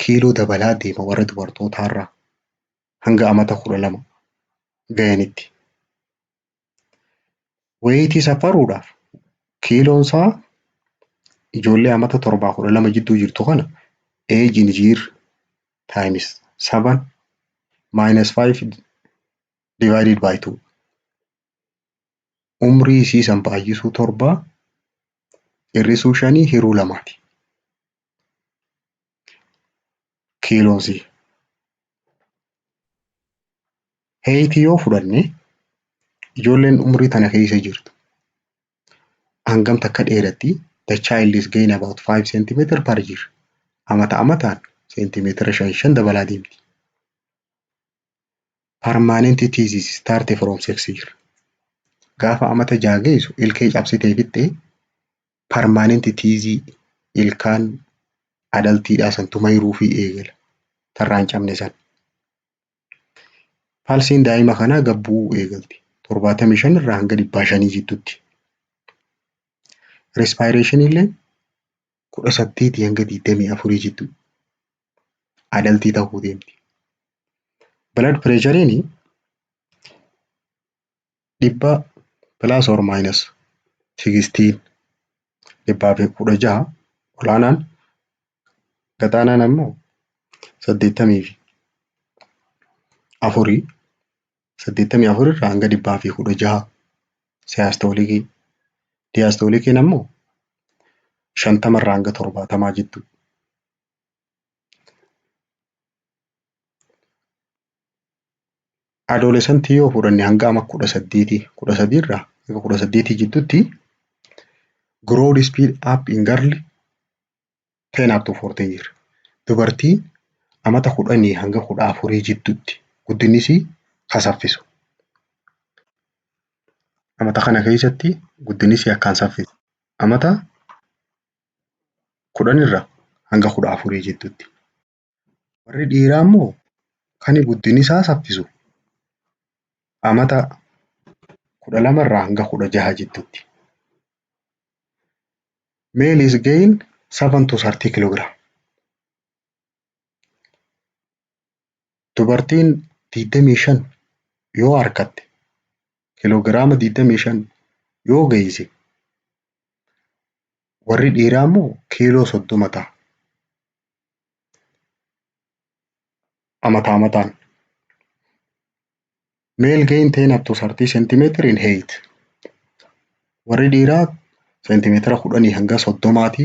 kiiloo dabalaa deema warra dubartootaarraa hanga amata 12 gahanitti. Weightii safaruudhaaf kiiloon isaa ijoollee amata 7 12 jidduu jirtu kana age in year times 7 minus 5 divided by 2. Umrii isii san baay'isuu 7 hir'isuu 5 hiruu 2ti. Kiiloon isii. Heightii yoo fudhanne, ijoolleen umrii tana keessa jirtu hangam takka dheeratti? The child is gain about 5 centimeter per year. Amata amataan seentimeetira 5 5 dabalaa deemti. Permanent teeth start from 6 year. Gaafa amata 6 geessu ilkee cabsitee fixxee permanent teeth, ilkaan adultiidhaa santu mayiruufii eegala. Tarraa hin cabne san. Pulseiin daa'ima kanaa gad bu'uu eegalti. 75 irraa hanga 500 jidduutti. Respiration illee 18 hanga 24 jidduu adultii ta'uu deemti. Blood pressureiin 100 plus or minus 16, 116 olaanaan, gadaanaan ammoo 84, 84 irraa hanga 116 systolicii. Diastoliciin ammoo 50 irraa hanga 70 jidduu. Adolescentii yoo fudhanne, hanga ama 18, 13 irraa hanga 18 jidduutti growth speed up in girl 10 up to 14 year. Dubartiin amata 10 hanga 14 jidduutti guddinni isii ka saffisu. Amata kana keessatti guddinni isii akkaan saffisu. Amata 10 irraa hanga 14 jidduutti. Warri dhiiraa immoo kan guddinni isaa saffisu amata 12 irraa hanga 16 jidduutti. Male is gain 7 to 30 kilogram. Dubartiin 25 yoo harkatte, kiloogiraama 25 yoo geesse, Warri dhiiraa immoo kiiloo 30 ta'a. Amataa amataan. Male gain 10 up to 30 centimeter in height. Warri dhiiraa seentimeetira 10 hanga 30ti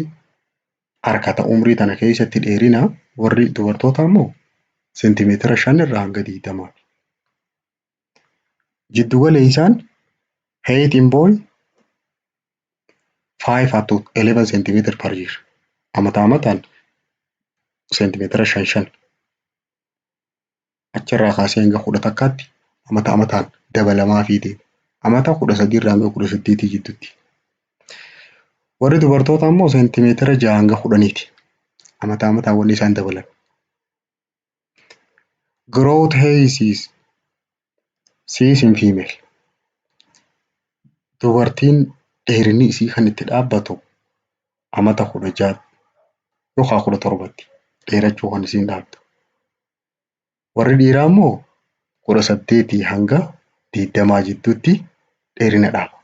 harkata umrii tana keessatti dheerina. Warri dubartootaa immoo seentimeetira 5 irraa hanga 20ti. Jiddu galeessaan height in boy 5 up to 11 centimeter per year. Amataa amataan seentimeetira 5 5 achirraa kaasee hanga 11tti amata amataan dabalamaafii deema. Amata 13 irraa hanga 18 jidduutti. Warri dubartootaa immoo seentimeetira 6 hanga 10ti. Amata amataan wanni isaan dabalan. Growth height is cease in female. Dubartiin dheerinni isii kan itti dhaabbatu amata 16 yookaan 17tti dheerachuu kan isiin dhaabdu. Warri dhiiraa immoo 18 hanga 20 jidduutti dheerina dhaaba.